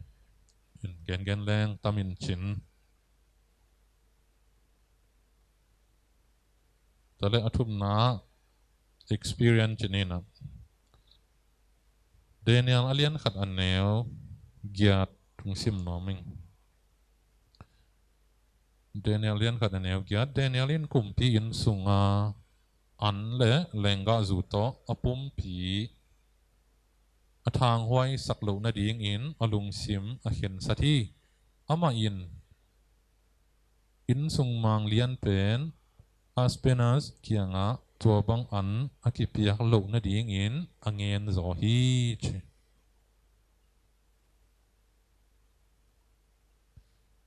In gen gen leng tam in cin. Tua le a thumna experience ci-in ah, Daniel a lian khat a neu giat hong sim nuam ing. Daniel lian khat a neu giat. Daniel in kumpi inn sunga an le lenggahzu tawh a pumpi a thanghuaisak loh nadingin a lungsim a khensat hi. Amah in inn sung mang lian pen Aspenas kiangah tua bang an a kipiak loh nadingin a ngen zaw hi ci.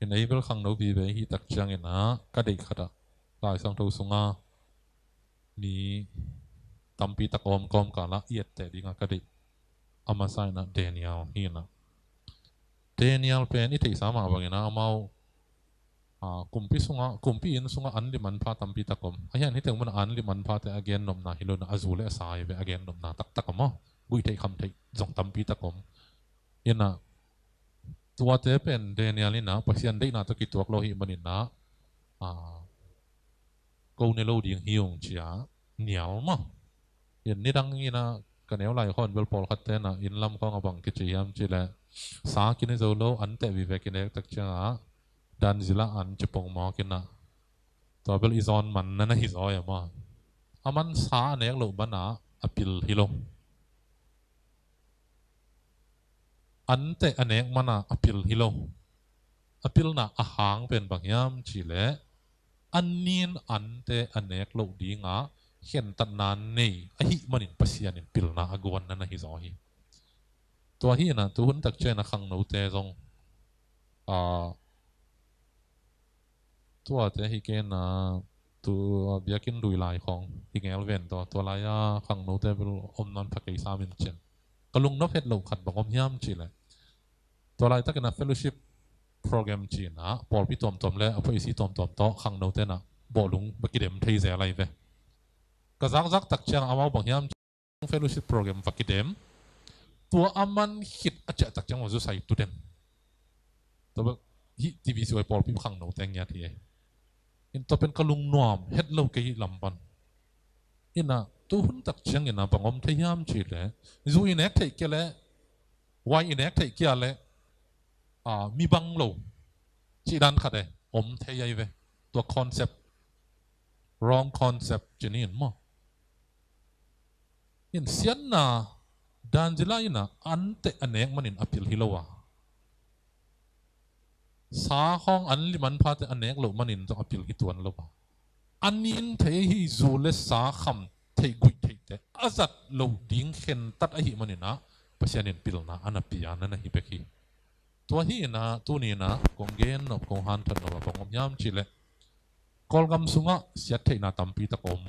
In ei bel khangno vive hi tak ciangin ah ka deih khat ah Lai Siangtho sunga mi tampi tak a om kawmkal ah i etteh dingah ka deih a masa in ah Daniel hi in ah. Daniel pen i theihsa mah bangin ah amau, ah, kumpi sungah, kumpi inn sungah an lim an pha tampi tak om. A hian hi teng mun ah an lim an phate a gen nopna hi lo in ah a zu le a sa hi ve, a gen nopna taktak om aw. Guih theih kham theih zong tampi tak om. In ah Tuate pen Daniel in ah Pasian deihna tawh kituak lo ahih manin ah, ah, ko ne lo ding hi ung ci-a nial maw. Inn nidang in ah ka neu lai khawng bel pawlkhat ten ah inn lam khawng ah bang kici hiam cih leh, sa kine zo lo, an teh vive kine tak ciangah dan zila an ci pongmawk in ah, tua bel i zawn man na na hi zaw e maw. A man sa a nek loh man ah a pil hi lo. An teh a nek man ah a pil hi lo. A pilna a hang pen bang hiam cih leh, a nin an teh a nek loh dingah khentatna nei ahih manin Pasian in pilna a guan na na hi zaw hi. Tua hi in ah tuhun tak ciang ah khangnote zong, ah, tuate hi kei in ah, tu biakinn lui lai khawng hi ngel ven tawh, tua lai-a khangnote bel om nawn pha kei sam in cin. Ka lungnop het loh khat bang om hiam cih leh, tua laitak in ah fellowship program ci in ah pawlpi tuamtuam le a phoisi tuamtuam tawh khangnote in ah bawhlung va kidem thei zel lai ve. Ka zakzak tak ciang amau bang hiam fellowship program va kidem, tua a man khit a ciah tak ciang va zusai tu den. Tua bel hih T B C Y pawlpi khangnote ngiat hi e. In tua pen ka lungnuam het lo kei hih lam pan. In ah tuhun tak ciang in ah bang om thei hiam cih leh, zu i nek theih kei leh, wai i nek theih kei leh, ah, mi bang lo cih dan khat e om thei ahi ve. Tua concept, wrong concept ci ni in maw. In siatna dan zila in ah an teh a nek manin a pil hi lo a, sa khawng an lim an pha teh a nek loh manin zong a pil hi tuan lo a, a nin thei hi zu le sa kham theih guih theih teh a zat loh ding khentat ahih manin ah Pasian in pilna a na pia na na hi bek hi. Tua hi in ah tuni in ah kong gen nop, kong hanthat nop ah bang om hiam cih leh, Kawlgam sungah siattheihna tampi tak om.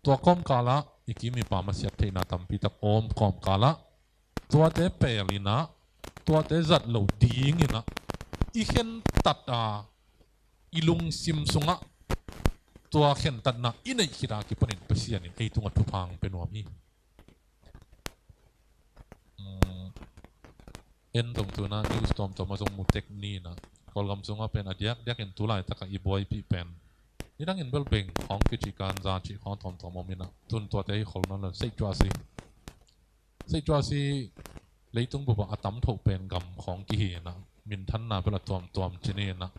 Tua kawmkal ah i kim i pam ah siattheihna tampi tak om kawmkal ah, tuate pel in ah, tuate zat loh ding in ah i khentat a, i lungsim sungah tua khentatna i neih khit a kipanin Pasian in ei tungah thupha hong pia nuam hi. Um, en zong tu in ah news tuamtuam ah zong mu tek ni in ah, Kawlgam sungah pen a diakdiak in tu laitak ah i buaipih pen, nidang in bel beng khawng kici, kan za cih khawng tuamtuam om in ah, tun tuate hi khol nawn lo. Seih cuah si, seih cuah si, leitung bup ah a tam thoh pen gam khawng kihi in ah, minthanna bel a tuamtuam ci ni in ah,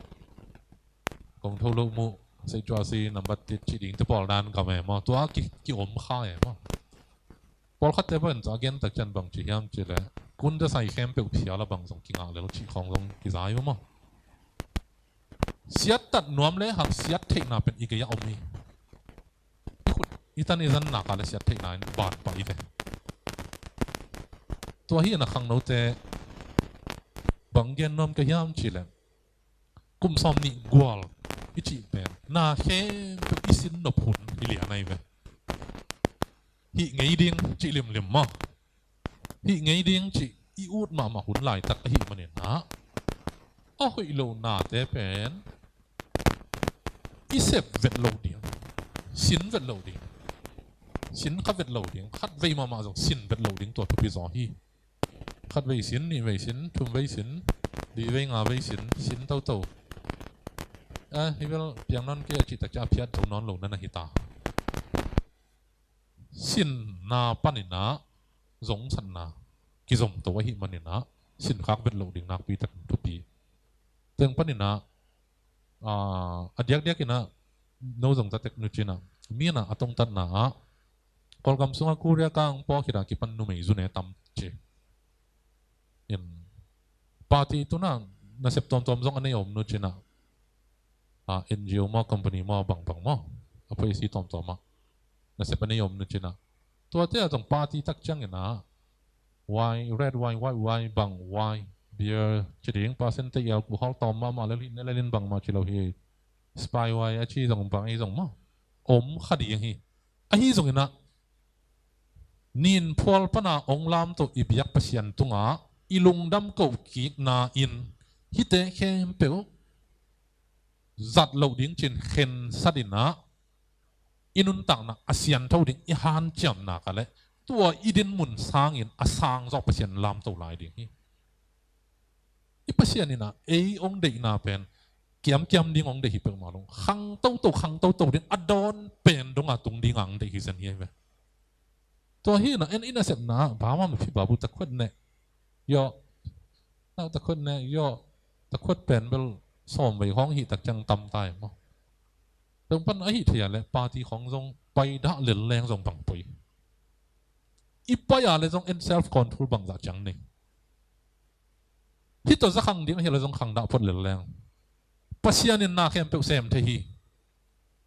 kong tho lo mu, seih cuah si, nambat tit cih ding te pawl dan gam e maw, tua ki, ki om kha e maw. Pawlkhatte bang in zong a gen tak ciang bang ci hiam cih leh, kun za sai khempeuh phial a bang zong kingah lel cih khawng zong kiza hi uh maw. Siattat nuam le hang siattheihna pen i gei ah om hi. I khut i tan i zan nak a le siattheihna in ban pah i ve. Tua hi in ah khangnote bang gen nuam ka hiam cih leh, kum sawmnih gual i cih pen na khempeuh i sin nop hun hi lian ahi ve. Hih ngei ding cih limlim maw, hih ngei ding cih i ut mahmah hun laitak ahih manin ah, a hoih lo nate pen i sep vet loh ding, sin vet loh ding, sin kha vet loh ding, khat vei mahmah zong sin vet loh ding tua thupi zaw hi. Khat vei sin, nih vei sin, thum vei sin, li vei nga vei sin, sin toto. Eh, hi bel piang nawn kei a cih tak ciang a phiat zo nawn lo na na hi ta. Sinna panin ah zongsatna kizom to ahih manin ah, sin khak vet loh ding nakpi takin thupi. Teng panin ah, ah, a diakdiak in ah, no zong za tek nu ci in ah, mi in ah a tongtatna ah, Kawlgam sungah Korea ka ang pua khit a kipan numei zu ne tam ci. In, party tu in ah nasep tuamtuam zong a nei om nu ci in ah, ah, N G O maw, company maw, bangbang maw, a phoisi tuamtuam ah nasep a nei om nu ci in ah, tuate ah zong party tak ciang in ah, wine, red wine, white wine, bang wine, beer ci ding, percentage alcohol tawm mahmah lel hi, ne lel in bangmah ci lo hi, spy wine a ci zong bang ei zong maw, om kha ding hi. Ahi zongin ah, ninphual pan a ong lamto i biak Pasian tungah i lungdam koh kikna in hihte khempeuh zat loh ding ci in khensat in ah, i nuntakna a siantho ding i hanciam nak a leh, tua i dinmun sangin a sang zawk Pasian lamto lai ding hi. I Pasian in ah ei hong deihna pen kiamkiam ding hong deih hi peuhmah lo. Khang toto, khang toto ding, a dawn pen dong a tung ding a hong deih hi zen hi ve. Tua hi in ah en i nasepna ah, bama mipi babu takhuat neh. Yo. Nau takhuat neh, yo. Takhuat pen bel sawm vei hong hih tak ciang tam ta hi maw. Tua pan a hih thei a leh party khong zong pai dah lel leng zong bang poi. I pai a leh zong en self control bangzah ciang nei. Hih tawh za khang ding a hih leh zong khang dah phot lel leng. Pasian in na khempeuh sem thei hi.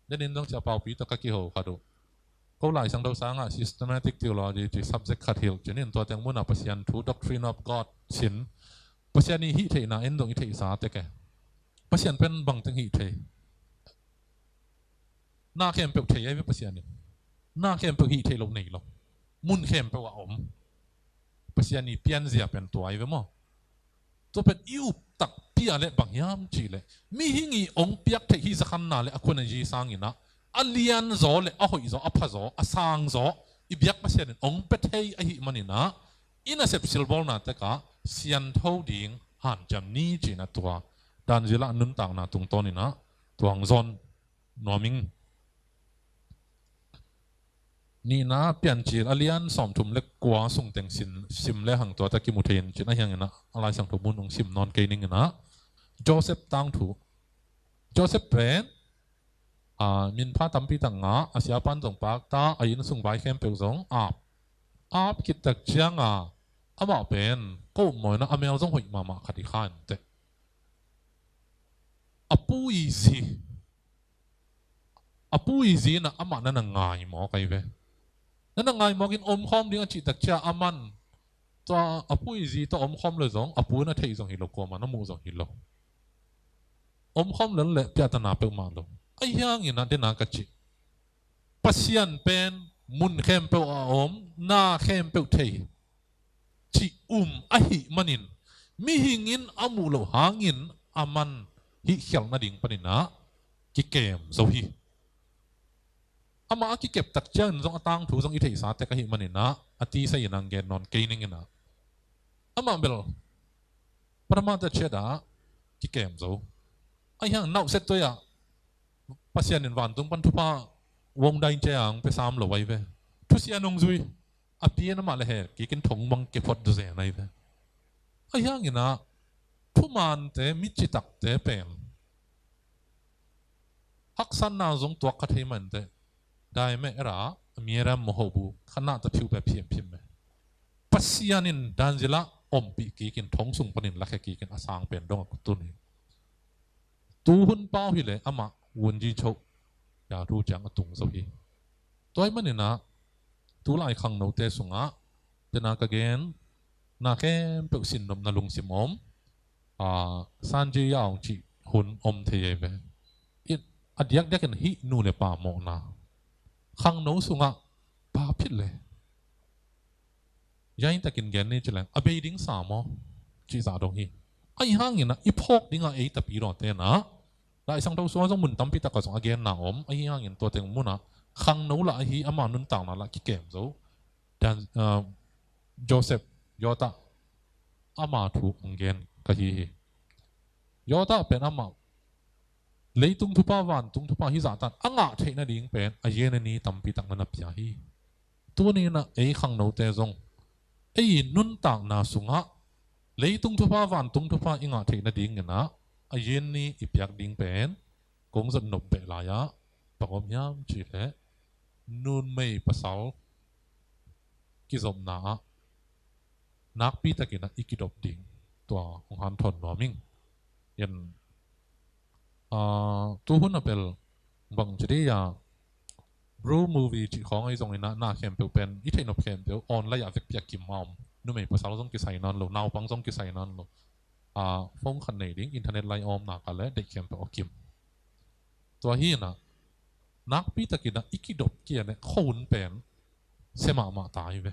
Denin zong cia paupi tawh ka kiho khat uh. Ko Lai Siangtho sangah systematic theology ci subject khat hilh cinin tua teng munah Pasian thu, doctrine of God sin. Pasian i hih theihna en zong i theihsa tek e. Pasian pen bang teng hih thei? Na khempeuh thei ahi ve Pasian in. Na khempeuh hih theih loh nei lo. Mun khempeuh a om. Pasian i pianzia pen tua ahi ve maw? Tua pen i up takpi a leh bang hiam cih leh, mihing i hong piak theih hih zakhanna leh a khun a zi sangin ah, a lian zaw leh a hoih zaw, a pha zaw, a sang zaw i biak Pasian in hong pia thei ahih manin ah, i nasep silbawlna tekah siangtho ding hanciam ni cih in ah tua dan zila nuntakna tungtawn in ah tua hong zon nuam ing. Nihna Piancil a lian sawmthum le kua sung teng sim le hang tua ta kimu thei in cin a hiangin ah a Lai Siangtho mun hong sim nawn kei ning in ah Joseph tangthu. Joseph pen minpha tampi tak ngah, a siapan zong pakta, a inn sung vai khempeuh zong ap. Ap khit tak ciang a amah pen ko maw in ah a mel zong hoih mahmah khat hi kha inteh. A pu i zi A pu i zi in ah amah na na ngaimawk ahi ve. Na na ngaimawk in omkhawm ding a cih tak ciang a man tua a pu i zi tawh omkhawm le zong a pu na theih zong hi lo, kuamah na muh zong hi lo. Omkhawm lel leh piahtana peuhmah lo. Ahi hangin ah dena ka cih, Pasian pen mun khempeuh a om, na khempeuh thei cih um ahih manin, mihing in a muh loh hangin a man hih khialh nading panin ah kikem zo hi. Amah a kikep tak ciangin zong a tangthu zong i theihsa tek ahih manin ah a tisa in ah gen nawn kei ning in ah, amah bel Paramata ciat ah kikem zo. Ahi hang nauhset toi ah Pasian in vantung pan thupha wong dai cia ang pe sam lo ahi ve. Thusia nong zui a pian amah le he kikin thong mang ke phot du zen ahi ve. Ahi hangin ah thumante, mi citakte pen haksatna zong tuak kha thei mah inteh. Dai meh era a mi era moho bu khanah ta phiu pe phiam phiam meh. Pasian in dan zila ompih kikin thong sung panin lakhia kikin a sang pen dong a kutun hi. Tu hun pau hi leh amah wunji choh ya thu ciang a tung zo hi. Tua ahih manin ah tulai khangnote sungah tena ka gen, na khempeuh sin nopna lungsim om, sanji ya ong cih hun om thei ei ve. A diakdiakin hih nu le pa mawhna khangno sungah pa phit le yain takin gen ni ci leng a bei ding sa maw? Cih zah dong hi. Ahi hangin ah i phawk dingah ei tapi dawte na Lai Siangtho sungah zong mun tampi takah zong a genna om. Ahi hangin tua teng munah khangno lah ahi ama nuntakna lah kikem zo. Dan, Joseph, Yota ama thu ang gen ka hi hi. Yota pen amah leitung thupha vantung thupha hizah tan a ngah theih nading pen a yena ni tampi tak na na pia hi. Tuni in ah ei khangnote zong ei nuntakna sungah leitung thupha vantung thupha i ngah theih nading in ah a yen ni i piak ding pen kong zot nop beh lai-ah bang om hiam cih leh numei pasal kizopna ah nakpi takin ah i kidop ding tua hong hanthawn nuam ing. Yen, aa, tu hun a bel bang ci dih a Bru movie cih khawng ahi zongin ah na khempeuh pen i theih nop khempeuh online ah vekpi a kim a om. Numei pasal zong kisai nawn lo, naupang zong kisai nawn lo. Aa, phone khat nei ding, internet lai a om nak a leh deih khempeuh a kim. Tua hi in ah nakpi takin ah i kidop kia leh khuahun pen sia mahmah ta hi ve.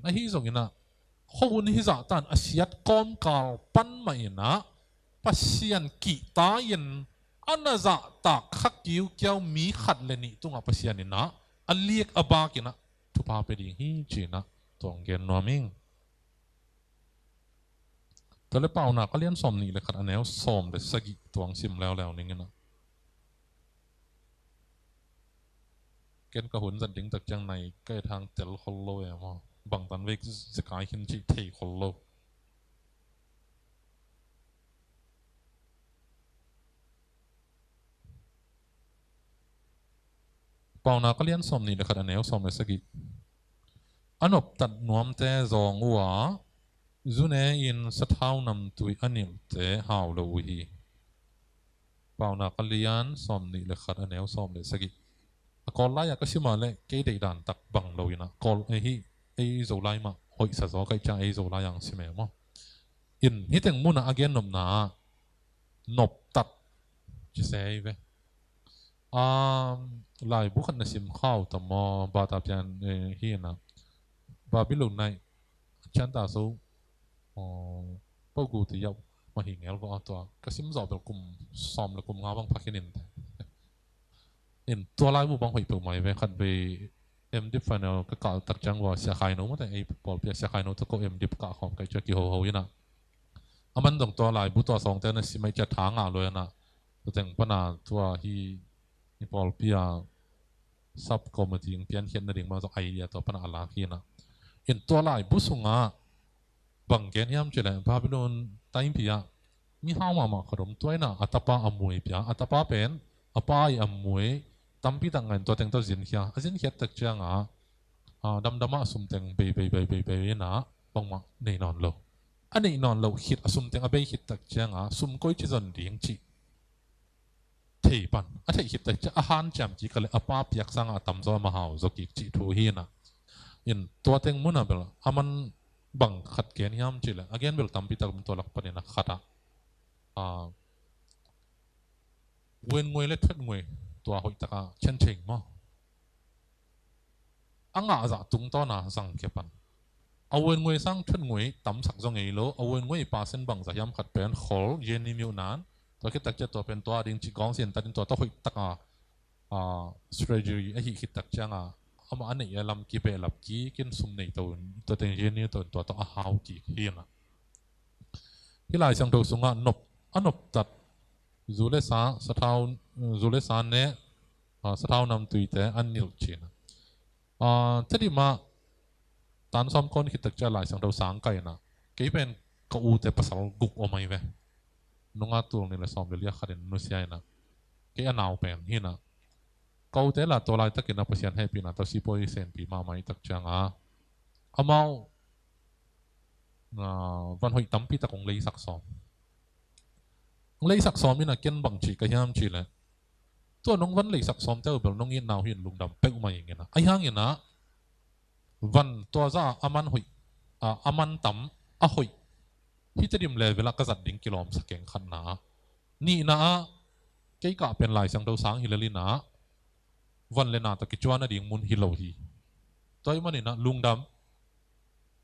Ahi zongin ah khuahun hizah tan a siat kawmkal pan mah in ah Pasian kihta in a na zahtak kha kiukiau mi khat le nih tungah Pasian in ah a liak a bak in ah thupha pia ding hi ci-in ah tua hong gen nuam ing. Tua le Paunak a lian sawm nih le khat a neu sawm le sagih tuang sim leuleu ning in ah. Ken ka hun zat ding tak ciang nai ka et hang tel khol lo e maw. Bangtan vek zekai khin cih thei khol lo. Paunak a lian sawm nih le khat a neu sawm le sagih. A noptat nuamte zawng uh a, zu ne-in sathau namtui a nilhte hau lo uh hi. Paunak a lian sawm nih le khat a neu sawm le sagih. A Kawl lai-ah ka sim a leh kei deihdan tak bang lo in ah Kawl ei hi, ei Zolai mah hoihsa zaw ka hih ciang ei Zolai ang sim e maw. In hih teng munah a gen nopna ah noptat ci se hi ve. Um, laibu khat na sim khau ta maw, bata pian, eh, hi in ah. Babylon nai cian ta so, oh, pau gu ti yau ma hi ngel va tua. Ka sim zawh bel kum sawm le kum nga bang pha khin in te. In tua laibu bang hoih peuhmah hi ve, khat vei M.Div final ka kah tak ciang ua Sia Khai No mate, ei pawlpi a Sia Khai No tawh ko M.Div kah khawm ka hih ciang kihoho in ah. A man dong tua laibu tua sawngte na sim a hih ciang tha ngah lua in ah. Tua teng pana tua hi, hi pawlpi a sub committee piankhiat nading bang zong idea tua pana a lak hi in ah. In tua laibu sungah bang gen hiam cih leh Babylon taimpi ah mihau mahmah khat om, tua in ah a tapa a mui pia, a tapa pen a pa i a mui tampi tak ngah in tua teng tawh zinkhia, a zinkhiat tak ciangah, ah, damdam ah a sum teng bei bei bei bei bei in ah bangmah nei nawn lo. A neih nawn loh khit, a sum teng a bei khit tak ciangah sum koi ci zon ding cih thei pan, a theih khit tak ciang a hanciam kik a leh a pa piak sangah a tamzaw a ma hau zaw kik cih thu hi in ah. In tua teng munah bel a man bang khat gen hiam cih leh a gen bel tampi tak om, tua lak panin a khat ah, ah, wen ngui le thuat ngui tua hoih taka chencheng maw. A ngah zah tungtawna zang khia pan. A wen ngui sang thuat ngui tamsak zong ngei lo, a wen ngui pasen bangzah hiam khat pen khol, yeni miuh nan, tua khit tak ciang tua pen tua ding cih gawng sin tatin tua tawh hoih taka, ah, strategy ahi khit tak ciangah amah a neih a lam kibehlap kik in sum nei to in tua teng yeni to in tua tawh a hau kik hi in ah. Hih Lai Siangtho sungah nop, a noptat zu le sa, sathau, zu le sa ne, ah, sathau namtuite an nilh ci in ah. Ah, Tedim ah tan sawm kawn khit tak ciang Lai Siangtho sang kai in ah, kei pen ka ute pasal guk om ahi ve. Nunga tul nih le sawm le li a khat in nusia in ah, kei a nau pen hi in ah. Ka ute la tua laitakin a Pasian hehpihna tawh sipuai senpi mahmah i tak ciangah amau, ah, van hoih tampi tak hong leisak sawm. Hong leisak sawm in ah ken bang cih ka hiam cih leh, tua nong van leisak sawmte uh bel nong itna uh hi in lungdam peuhmah ing in ah. Ahi hangin ah van tua zah a man hoih, ah, a man tam a hoih hih Tedim level ah ka zat ding kilawmsa keng khatna ah. Nihna ah kei kah pen Lai Siangtho sang hi lel in ah van le na tawh kicuan nading mun hi lo hi. Tua ahih manin ah lungdam,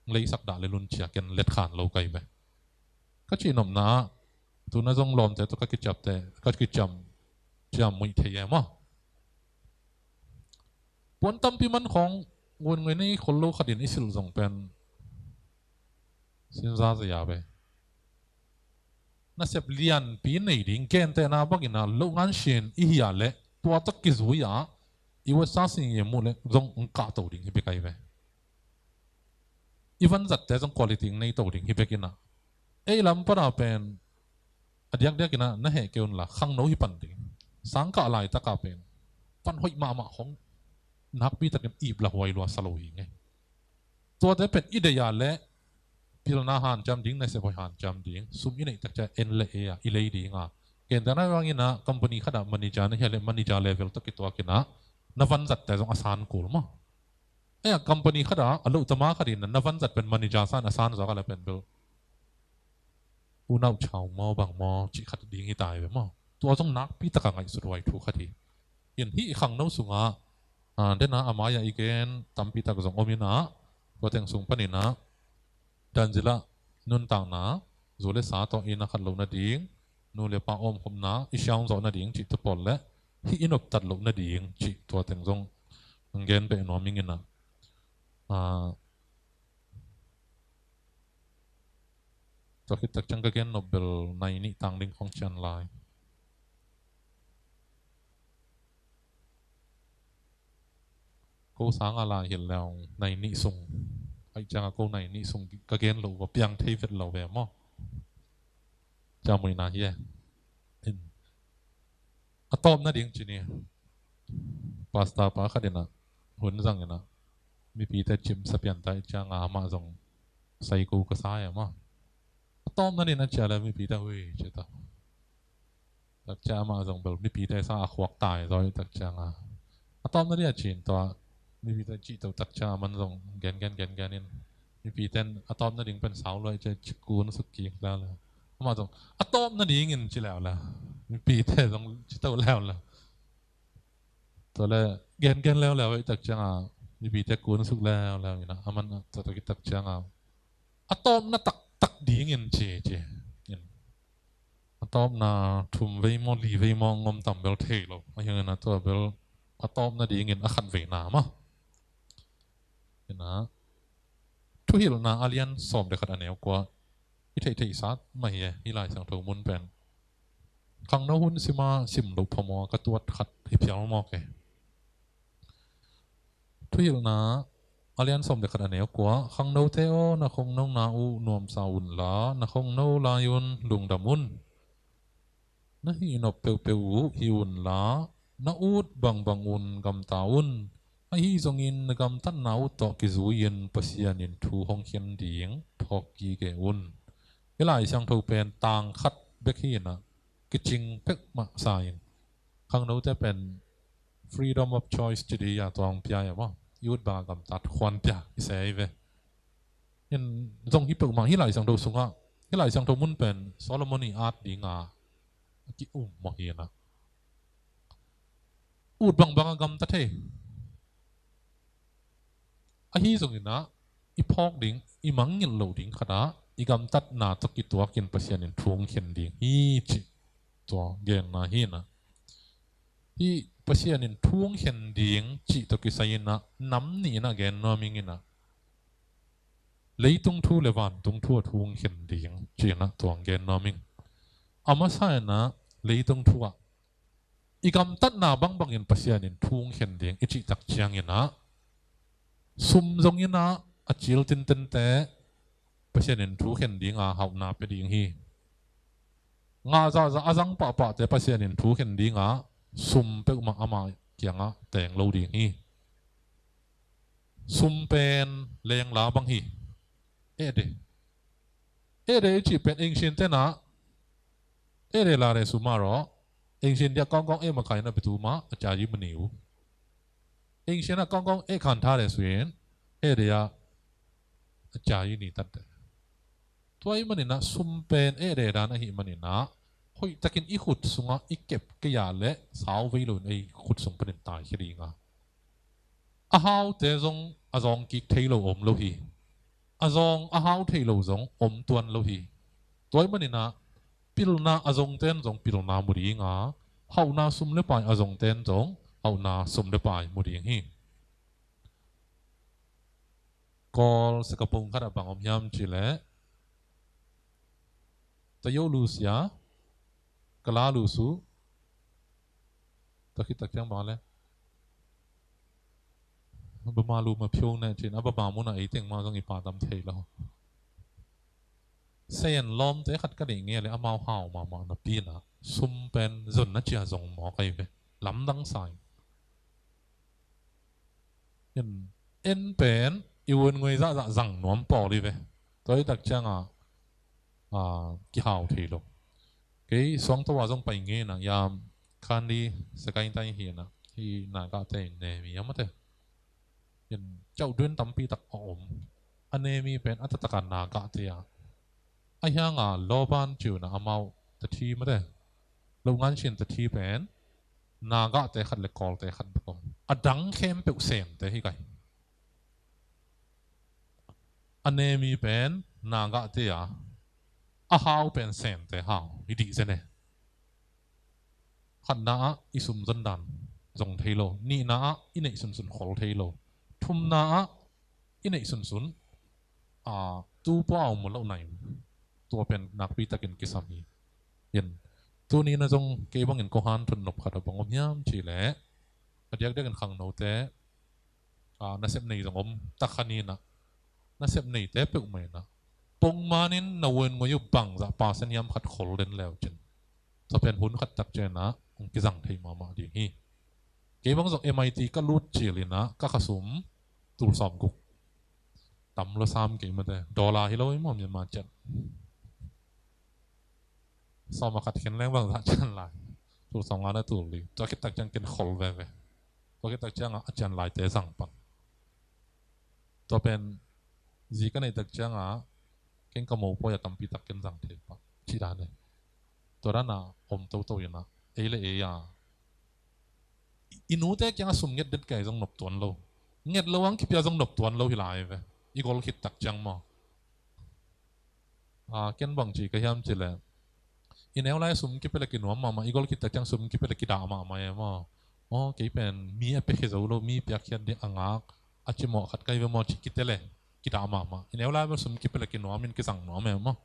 leisak dah le lun ci a ken letkhan lo ka hi ve. Ka cihnopna ah tuna zong lawmte tawh ka kiciamte, ka kiciam, ciam muih thei e maw. Puan tampi man khawng ngunnguai nei khol lo khatin i silh zong pen sinza zia ve. Nasep lianpi nei ding, gentehna bangin ah loh ngan sin i hi a leh tua tawh kizui a i wetsa sing i muh leh zong hong kahto ding hi bek ahi ve. I vanzatte zong quality hong neito ding hi bek in ah. Ei lam pana pen a diakdiak in ah na heh kei un la, khangno hi pan ding. Sangkah laitakah pen van hoih mahmah khong nakpi takin ip la huai lua sa lo hi ngei. Tuate pen i deih a leh pilna hanciam ding, nasep hoih hanciam ding, sum i neih tak ciang en le ei a i lei ding a. Gentehna bangin ah company khatah manager na hi a leh manager level tawh kituak in ah na vanzatte zong a san kul maw. Ei a company khatah a loh tama khat in ah na vanzat pen manager san a san zawk a leh pen bel unau chau maw bang maw cih khat ding hi ta hi ve maw. Tua zong nakpi taka ngaihsut huai thu khat hi. In hih i khangno sungah, ah, dena a mai-ah i gen tampi tak zong om in ah, tua teng sung panin ah dan zila nuntakna, zu le sa tawh i na khat loh nading, nu le pa omkhopna, i siang zawh nading cih tua pawl le hih i noptat loh nading cih tua teng zong hong gen beh nuam ing in ah. Ah, Tua khit tak ciang ka gen nop bel nai nih tang ding khong cian lai. Ko sang a lai hilh leng nai nih sung, aih ciang a ko nai nih sung ka gen loh va piang thei vet lo ve maw? Ciamuina hi e. A tawpna ding ci ni. Pastor pa khat in ah hun zang in ah mipite cimsa pian ta, aih ciang a amah zong sai ko ka sa e maw? A tawpna ding a cia le mipite hui ci ta. Tak ciang amah zong bel mipite sa a khuak tai zaw hi tak ciang a, a tawpna ding a cin tua mipite cih to tak ciang a man zong gen gen gen gen in mipite in a tawpna ding pen sau luai cia ci kun suk kik leu le amah zong a tawpna ding in ci leu le mipite zong ci to leu le. Tua le gen gen leu leu hi tak ciang a mipite kun suk leu leu in ah a man tua tak hi tak ciang a a tawpna taktak ding in ci ci in. A tawpna thum vei maw li vei maw ngom tam bel thei lo. A hiang in a tua bel a tawpna ding in a khat veina maw? In ah Thuhilhna a lian sawm le khat a neu kua i theihtheih sat mah hi e, hi Lai Siangtho mun pen. Khangno hun sima sim loh phamawh a ka tuat khat hi phial mawk e. Thuhilhna a lian sawm le khat a neu kua, khangnote aw, na khongnona uh nuamsa unla, na khongno lai-un lungdam un. Na hih nop peuhpeuh uh hih unla, na ut bangbang un gamta un. Ahi zongin na gamtatna uh tawh kizui-in Pasian in thu hong khen ding phawk kik un. Hi Lai Siangtho pen tang khat bek hi in ah kicing peuhmah sa in. Khangnote pen freedom of choice ci ding a tuang pia e maw? I ut bang a gamtat khuan pia i se hi ve. In zong hi peuhmah hi Lai Siangtho sungah, hi Lai Siangtho mun pen Solomon i at ding a ki-um mawh hi in ah ut bangbang a gamta thei. Ahi zongin ah i phawk ding, i mangngilh loh ding khat ah i gamtatna tawh kituakin Pasian in thu hong khen ding hi cih tua genna hi in ah. Hih Pasian in thu hong khen ding cih tawh kisai in ah nam nih in ah gen nuam ing in ah, leitung thu le vantung thu ah thu hong khen ding ci in ah tua hong gen nuam ing. A masa in ah leitung thu ah i gamtatna bangbangin Pasian in thu hong khen ding i cih tak ciangin ah sum zongin ah a cil tintente Pasian in thu khen ding a hauhna pia ding hi. Ngah zahzah a zang pahpahte Pasian in thu khen ding a sum peuhmah ama kiangah teng lo ding hi. Sum pen lengla bang hi. Ehde. Ehde i cih pen engsin tenah ehde la le sum ah rawh. Engsin dia kongkong eh makaina bitu ma a cayi maniu. Engsin ah kongkong eh khantha le suin ehde ah a cayi ni tatte. Tua ahih maninah sum pen ehde dan ahih maninah hoihtakin i khut sungah i kep kei ah le sau vei loin ei khut sung panin taikhia dinga. A haute zong a zawng kik thei lo om lo hi. A zawng a hau thei lo zong om tuan lo hi. Tua ahih maninah pilna a zongten zong pilna mu dinga, hauhna sum le pai a zongten zong hauhna sum le pai mu ding hi. Kawl sakapung khat a bang om hiam cih leh, tayo lusia, kala lusu, takhi tak ciang bang le, bama lu ma phiu ne cin, a bama muna ei teng ma zong i pa tam thei lo. Sen lawmte khat ka deih nge le amau hau mahmah napi inah sum pen zonna cia zong mawk ahi ve. Lamdang sa in. En, en pen i un ngui zahzah zang nuam pawl hi ve. Tua hi tak cianga, a, kihau thei lo. Kei suangto a zong pai nge inah, yam khan di sekain tai hi inah, hi na gahte in ne mi a mate. Cauh duin tampi tak a om. A nemi pen a taktak a na gahte a, a hianga lawban ciuna amau tathi mate, lohngan sin tathi pen na gahte khat le kawlte khat bek om. A dang khempeuh sente hi kai. A nemi pen na gahte a, a hau pen sente hau hi dih zen e. Khatna ah i sum zon dan zong thei lo. Nihna ah i neih sunsun khol thei lo. Thumna ah i neih sunsun, a, tu pua a om loh nai. Tua pen nakpi takin kisam hi. In, tuni na zong kei bangin kong hanthot nop khat a bang om hiam cih leh, a diakdiakin khangnote, a, nasep nei zong om tak kha ni na, nasep neite peuhmah in ah, pongmanin na uan ngoi uh bangzah percent hiam khat khol den leu cin, tua pen hun khat tak ciangin ah hong kizang thei mahmah ding hi. Kei bang zong M I T ka lut cil in ah ka khasum tul sawmguk. Tam lo sam kei mate. Dollar hi lo i maw, Myanmar kyat. Sawm a khat khen leng bangzah cian lai. Tul sawmnga na tul li. Tua khit tak ciang ken khol veve. Tua khit tak ciang a cian laite zang pan. Tua pen zi ka neih tak ciang a ken ka mopawi a tampi tak ken zang thei pah. Cih dan e. Tua dan a om toto in ah, ei le ei a, i nute kiangah sum nget det kei zong nop tuan lo. Nget lo ang kipia zong nop tuan lo hi lai ve. I gol khit tak ciang maw. A, ken bang ci ka hiam cih leh, i neu lai sum kipia le kinuam mahmah, i gol khit tak ciang sum kipia le kidah mahmah e maw. Aw, kei pen mi a piakhia zo lo, mi piakhia ding a ngak, a cimawh khat kai ve maw, ci kite le kidah mahmah. I neu lai bel sum kipia le kinuam in kizang nuam e maw.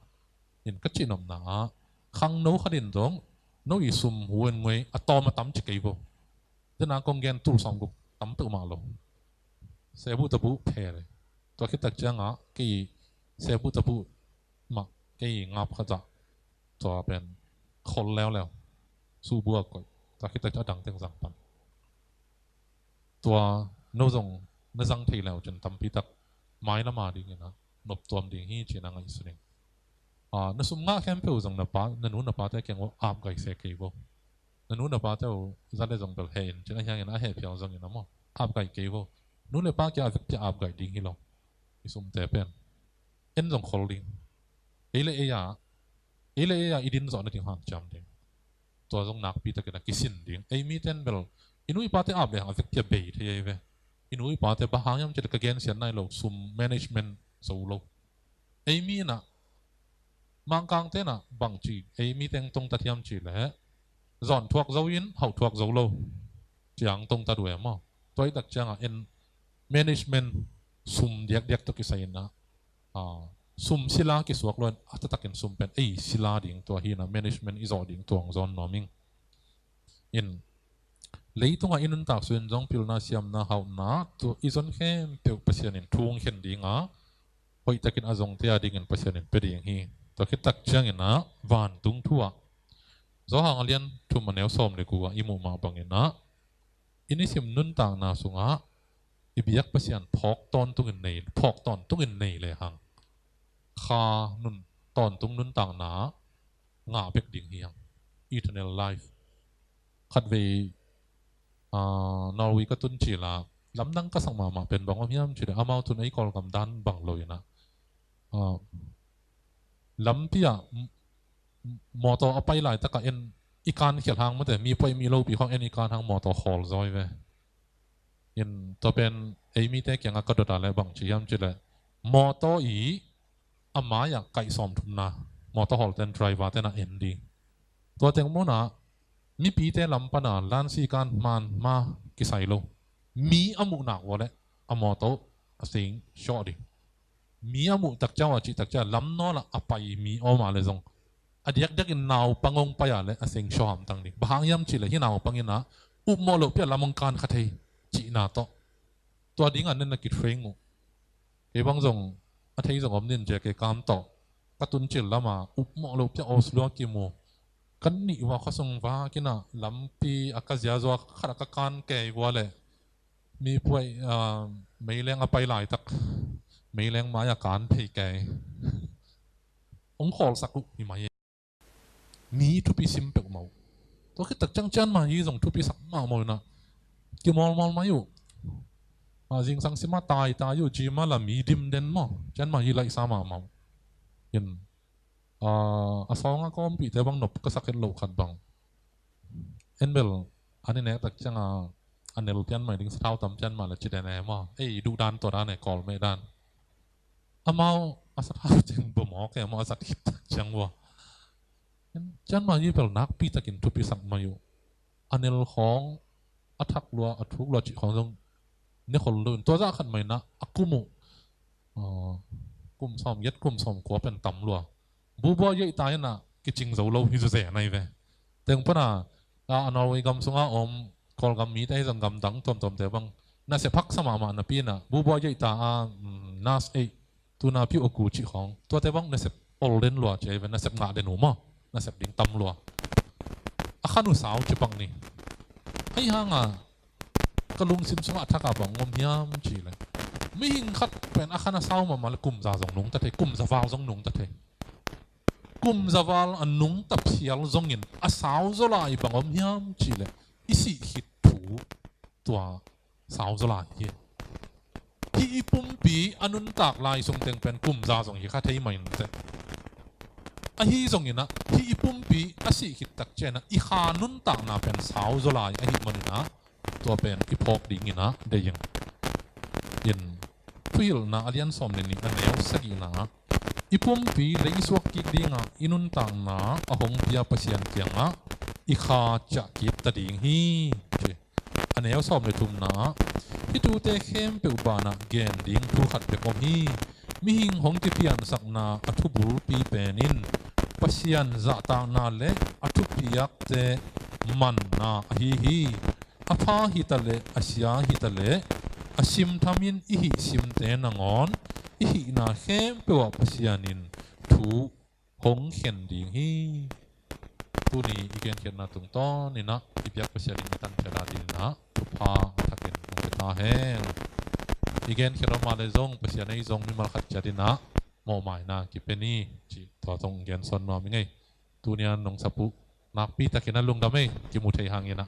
In ka cihnopna ah, khangno khat in zong no i sum uan ngoi a tawm a tam ci kei vo. Dena kong gen tul sawmguk tam peuhmah lo. Sebuh tabuh phe le. Tua khit tak ciang ah kei sebuh tabuh mah kei ngap khat ah tua pen khol leuleu. Subuak koih. Tua khit tak ciang a dang teng zang pan. Tua no zong na zang thei leu cin tampi tak mailam a dingin ah nop tuam ding hi cih na ngaihsun ing. A, na sum ngah khempeuh zong na pa, na nu na pate kiang uh ap gai se kei vo. Na nu na pate uh za le zong bel he in cin a hiangin a heh phial zongin a maw, ap gai kei vo. Nu le pa kiang a vekpi a ap gai ding hi lo. I sumte pen en zong khol ding. Ei le ei a, ei le ei a i din zawh nading hanciam ding. Tua zong nakpi takin a kisin ding. Ei mite in bel i nu i pate ap le hang a vekpi a bei thei ei ve. I nu i pate bang hang hiam cih leh ka gensiat nai lo, sum management zo lo. Ei mi in ah, Mangkangte in ah bang ci, ei mi teng tongtat hiam cih leh, zawn thuak zo in hauh thuak zo lo ciang tongtat uh e maw. Tua i tak ciang ah en management, sum diakdiak tawh kisai in ah, a, sum sila kisuak lo in a taktakin sum pen ei sila ding tua hi in ah management i zawh ding tua hong zawn nuam ing. In, leitungah i nuntak sungin zong pilna, siamna, hauhna, tua i zon khempeuh Pasian in thu hong khen ding a, hoihtakin a zongte a dingin Pasian in pia ding hi. Tua khit tak ciangin ah vantung thu ah, Johan a lian thum a neu sawm le gu ah i muh mah bangin ah, i nisim nuntakna sungah i biak Pasian phawk tawntungin nei, phawk tawntungin nei le hang, kha nun, tawntung nuntakna ngah bek ding hi hang. Eternal life. Khatvei, ah, Norway ka tun cil a, lamdang ka sak mahmah pen bang om hiam cih leh, amau tun ei Kawlgam dan bang lo in ah, ah, lampi ah m-, m-, mawtaw a pai laitak ah en i kan khial hang mate, mi puai mi lopi khawng en i kan hang mawtaw khawl zawi ve. In, tua pen ei mite kiangah ka dot a leh bang ci hiam cih leh, mawtaw i a mai-ah kaih sawmthumna, mawtaw hawlten, driver ten a en ding. Tua teng munah mipite lam pana lansi kan hman ma kisai lo. Mi a muh nak vua leh a mawtaw a sing sawh ding. Mi a muh tak ciang a, cih tak ciang a, lam nawlah a pai mi om a leh zong, a diakdiakin naupang hong pai a leh a seng sawh hamtang ding. Bang hang hiam cih leh hih naupang in ah upmawh lohpi a lam hong kan kha thei cihna tawh. Tua dingah na na kitrain uh. Kei bang zong a thei zong om nin, J K Kam tawh ka tun cil lam a upmawh lohpi a Oslo a kimu. Kan nih vua khuasung vak in ah lampi a ka ziazua khat a ka kan kei vua leh, mi puai, ah, meileng a pai laitak, meileng mai-ah kan phei kei. Hong khawlsak uh hi mai. Mi thupi sim peuhmah uh. Tua khit tak ciang Chiang Mai hi zong thupi sak mahmah uh in ah, kimawlmawl mai uh. Ah, zingsang sim a tai tai uh, gym a la mi dim den maw, Chiang Mai hi laihsa mahmah uh. In, ah, a sawng a ka ompihte bang nop ka sak het loh khat bang, en bel an i nek tak ciang a, a nel pian mai ding, sathau tam pian mah leh ci den e maw. Ei, duhdan tua dan e, Kawlmeh dan. Amau a sathau teng bawmawk e maw, a zat khit tak ciang vua. Chiang Mai hi bel nakpi takin thupi sak mai uh. A nel khawng, a thak lua, a thuk lua cih khawng zong ne khol lo in, tua zah khat mai in ah a kum uh, ah, kum sawmgiat, kum sawmkua pen tam lua. Bubuai ei ta inah kicing zo lo hi zuzen ahi ve. Teng pana a Norway gam sunga om Kawlgam mite hi zong gamdang tuamtuamte bang nasep haksa mahmah napi inah bubuai ei ta a nas ei tuna piu a ku cih khawng tuate bang nasep ol den lua ci ahi ve, nasep ngah den uh maw, nasep ding tam lua. A khan uh sau ci bang ni. Ahi hanga ka lungsim sungah a thak a bang om hiam cih leh mihing khat pen a khan a sau mahmah le kum za zong nungta thei, kum za val zong nungta thei. Kum za val a nungta phial zongin a sau zaw lai bang om hiam cih leh i sih khit thu tua sau zaw lai hi. Hih i pumpi a nuntak lai sung teng pen kum za zong hi kha thei mah inteh. Ahi zonginah hih i pumpi a sih khit tak cianah i kha nuntakna pen sau zaw lai ahih maninah tua pen i phawk dinginah deih ing. In Thuhilhna a lian sawm le nih a neu sagihna ah i pumpi lei suak kik dingah i nuntakna a hong pia Pasian kiangah i kha ciah kik ta ding hi, ci. A neu sawm le thumna ah hih thute khempeuh banah gen ding thu khat bek om hi. Mihing hong kipiansakna a thubulpi pen in Pasian zahtakna le a thupiakte manna ahi hi. A pha hitaleh a sia hitaleh a simthamin i hih simte nangawn i hihna khempeuh ah Pasian in thu hong khen ding hi. Tuni i genkhiatna tungtawninah i biak Pasian in i tanphiat adinginah thupha a thakin hong pia ta hen. I genkhiat aw mah le zong Pasian ei zong mimal khat ciatinah mawhmaina kipia ni cih tua zong gen sawn nuam i ngei. Tunia nong sap uh nakpi takin a lungdam ei, kimu thei hanginah.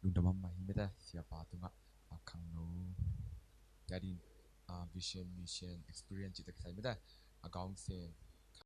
Lungdam mahmah hi mete, siapa tungah a khangno, dadin, a vision, mission, experience cihte kisai mete, a gaungsen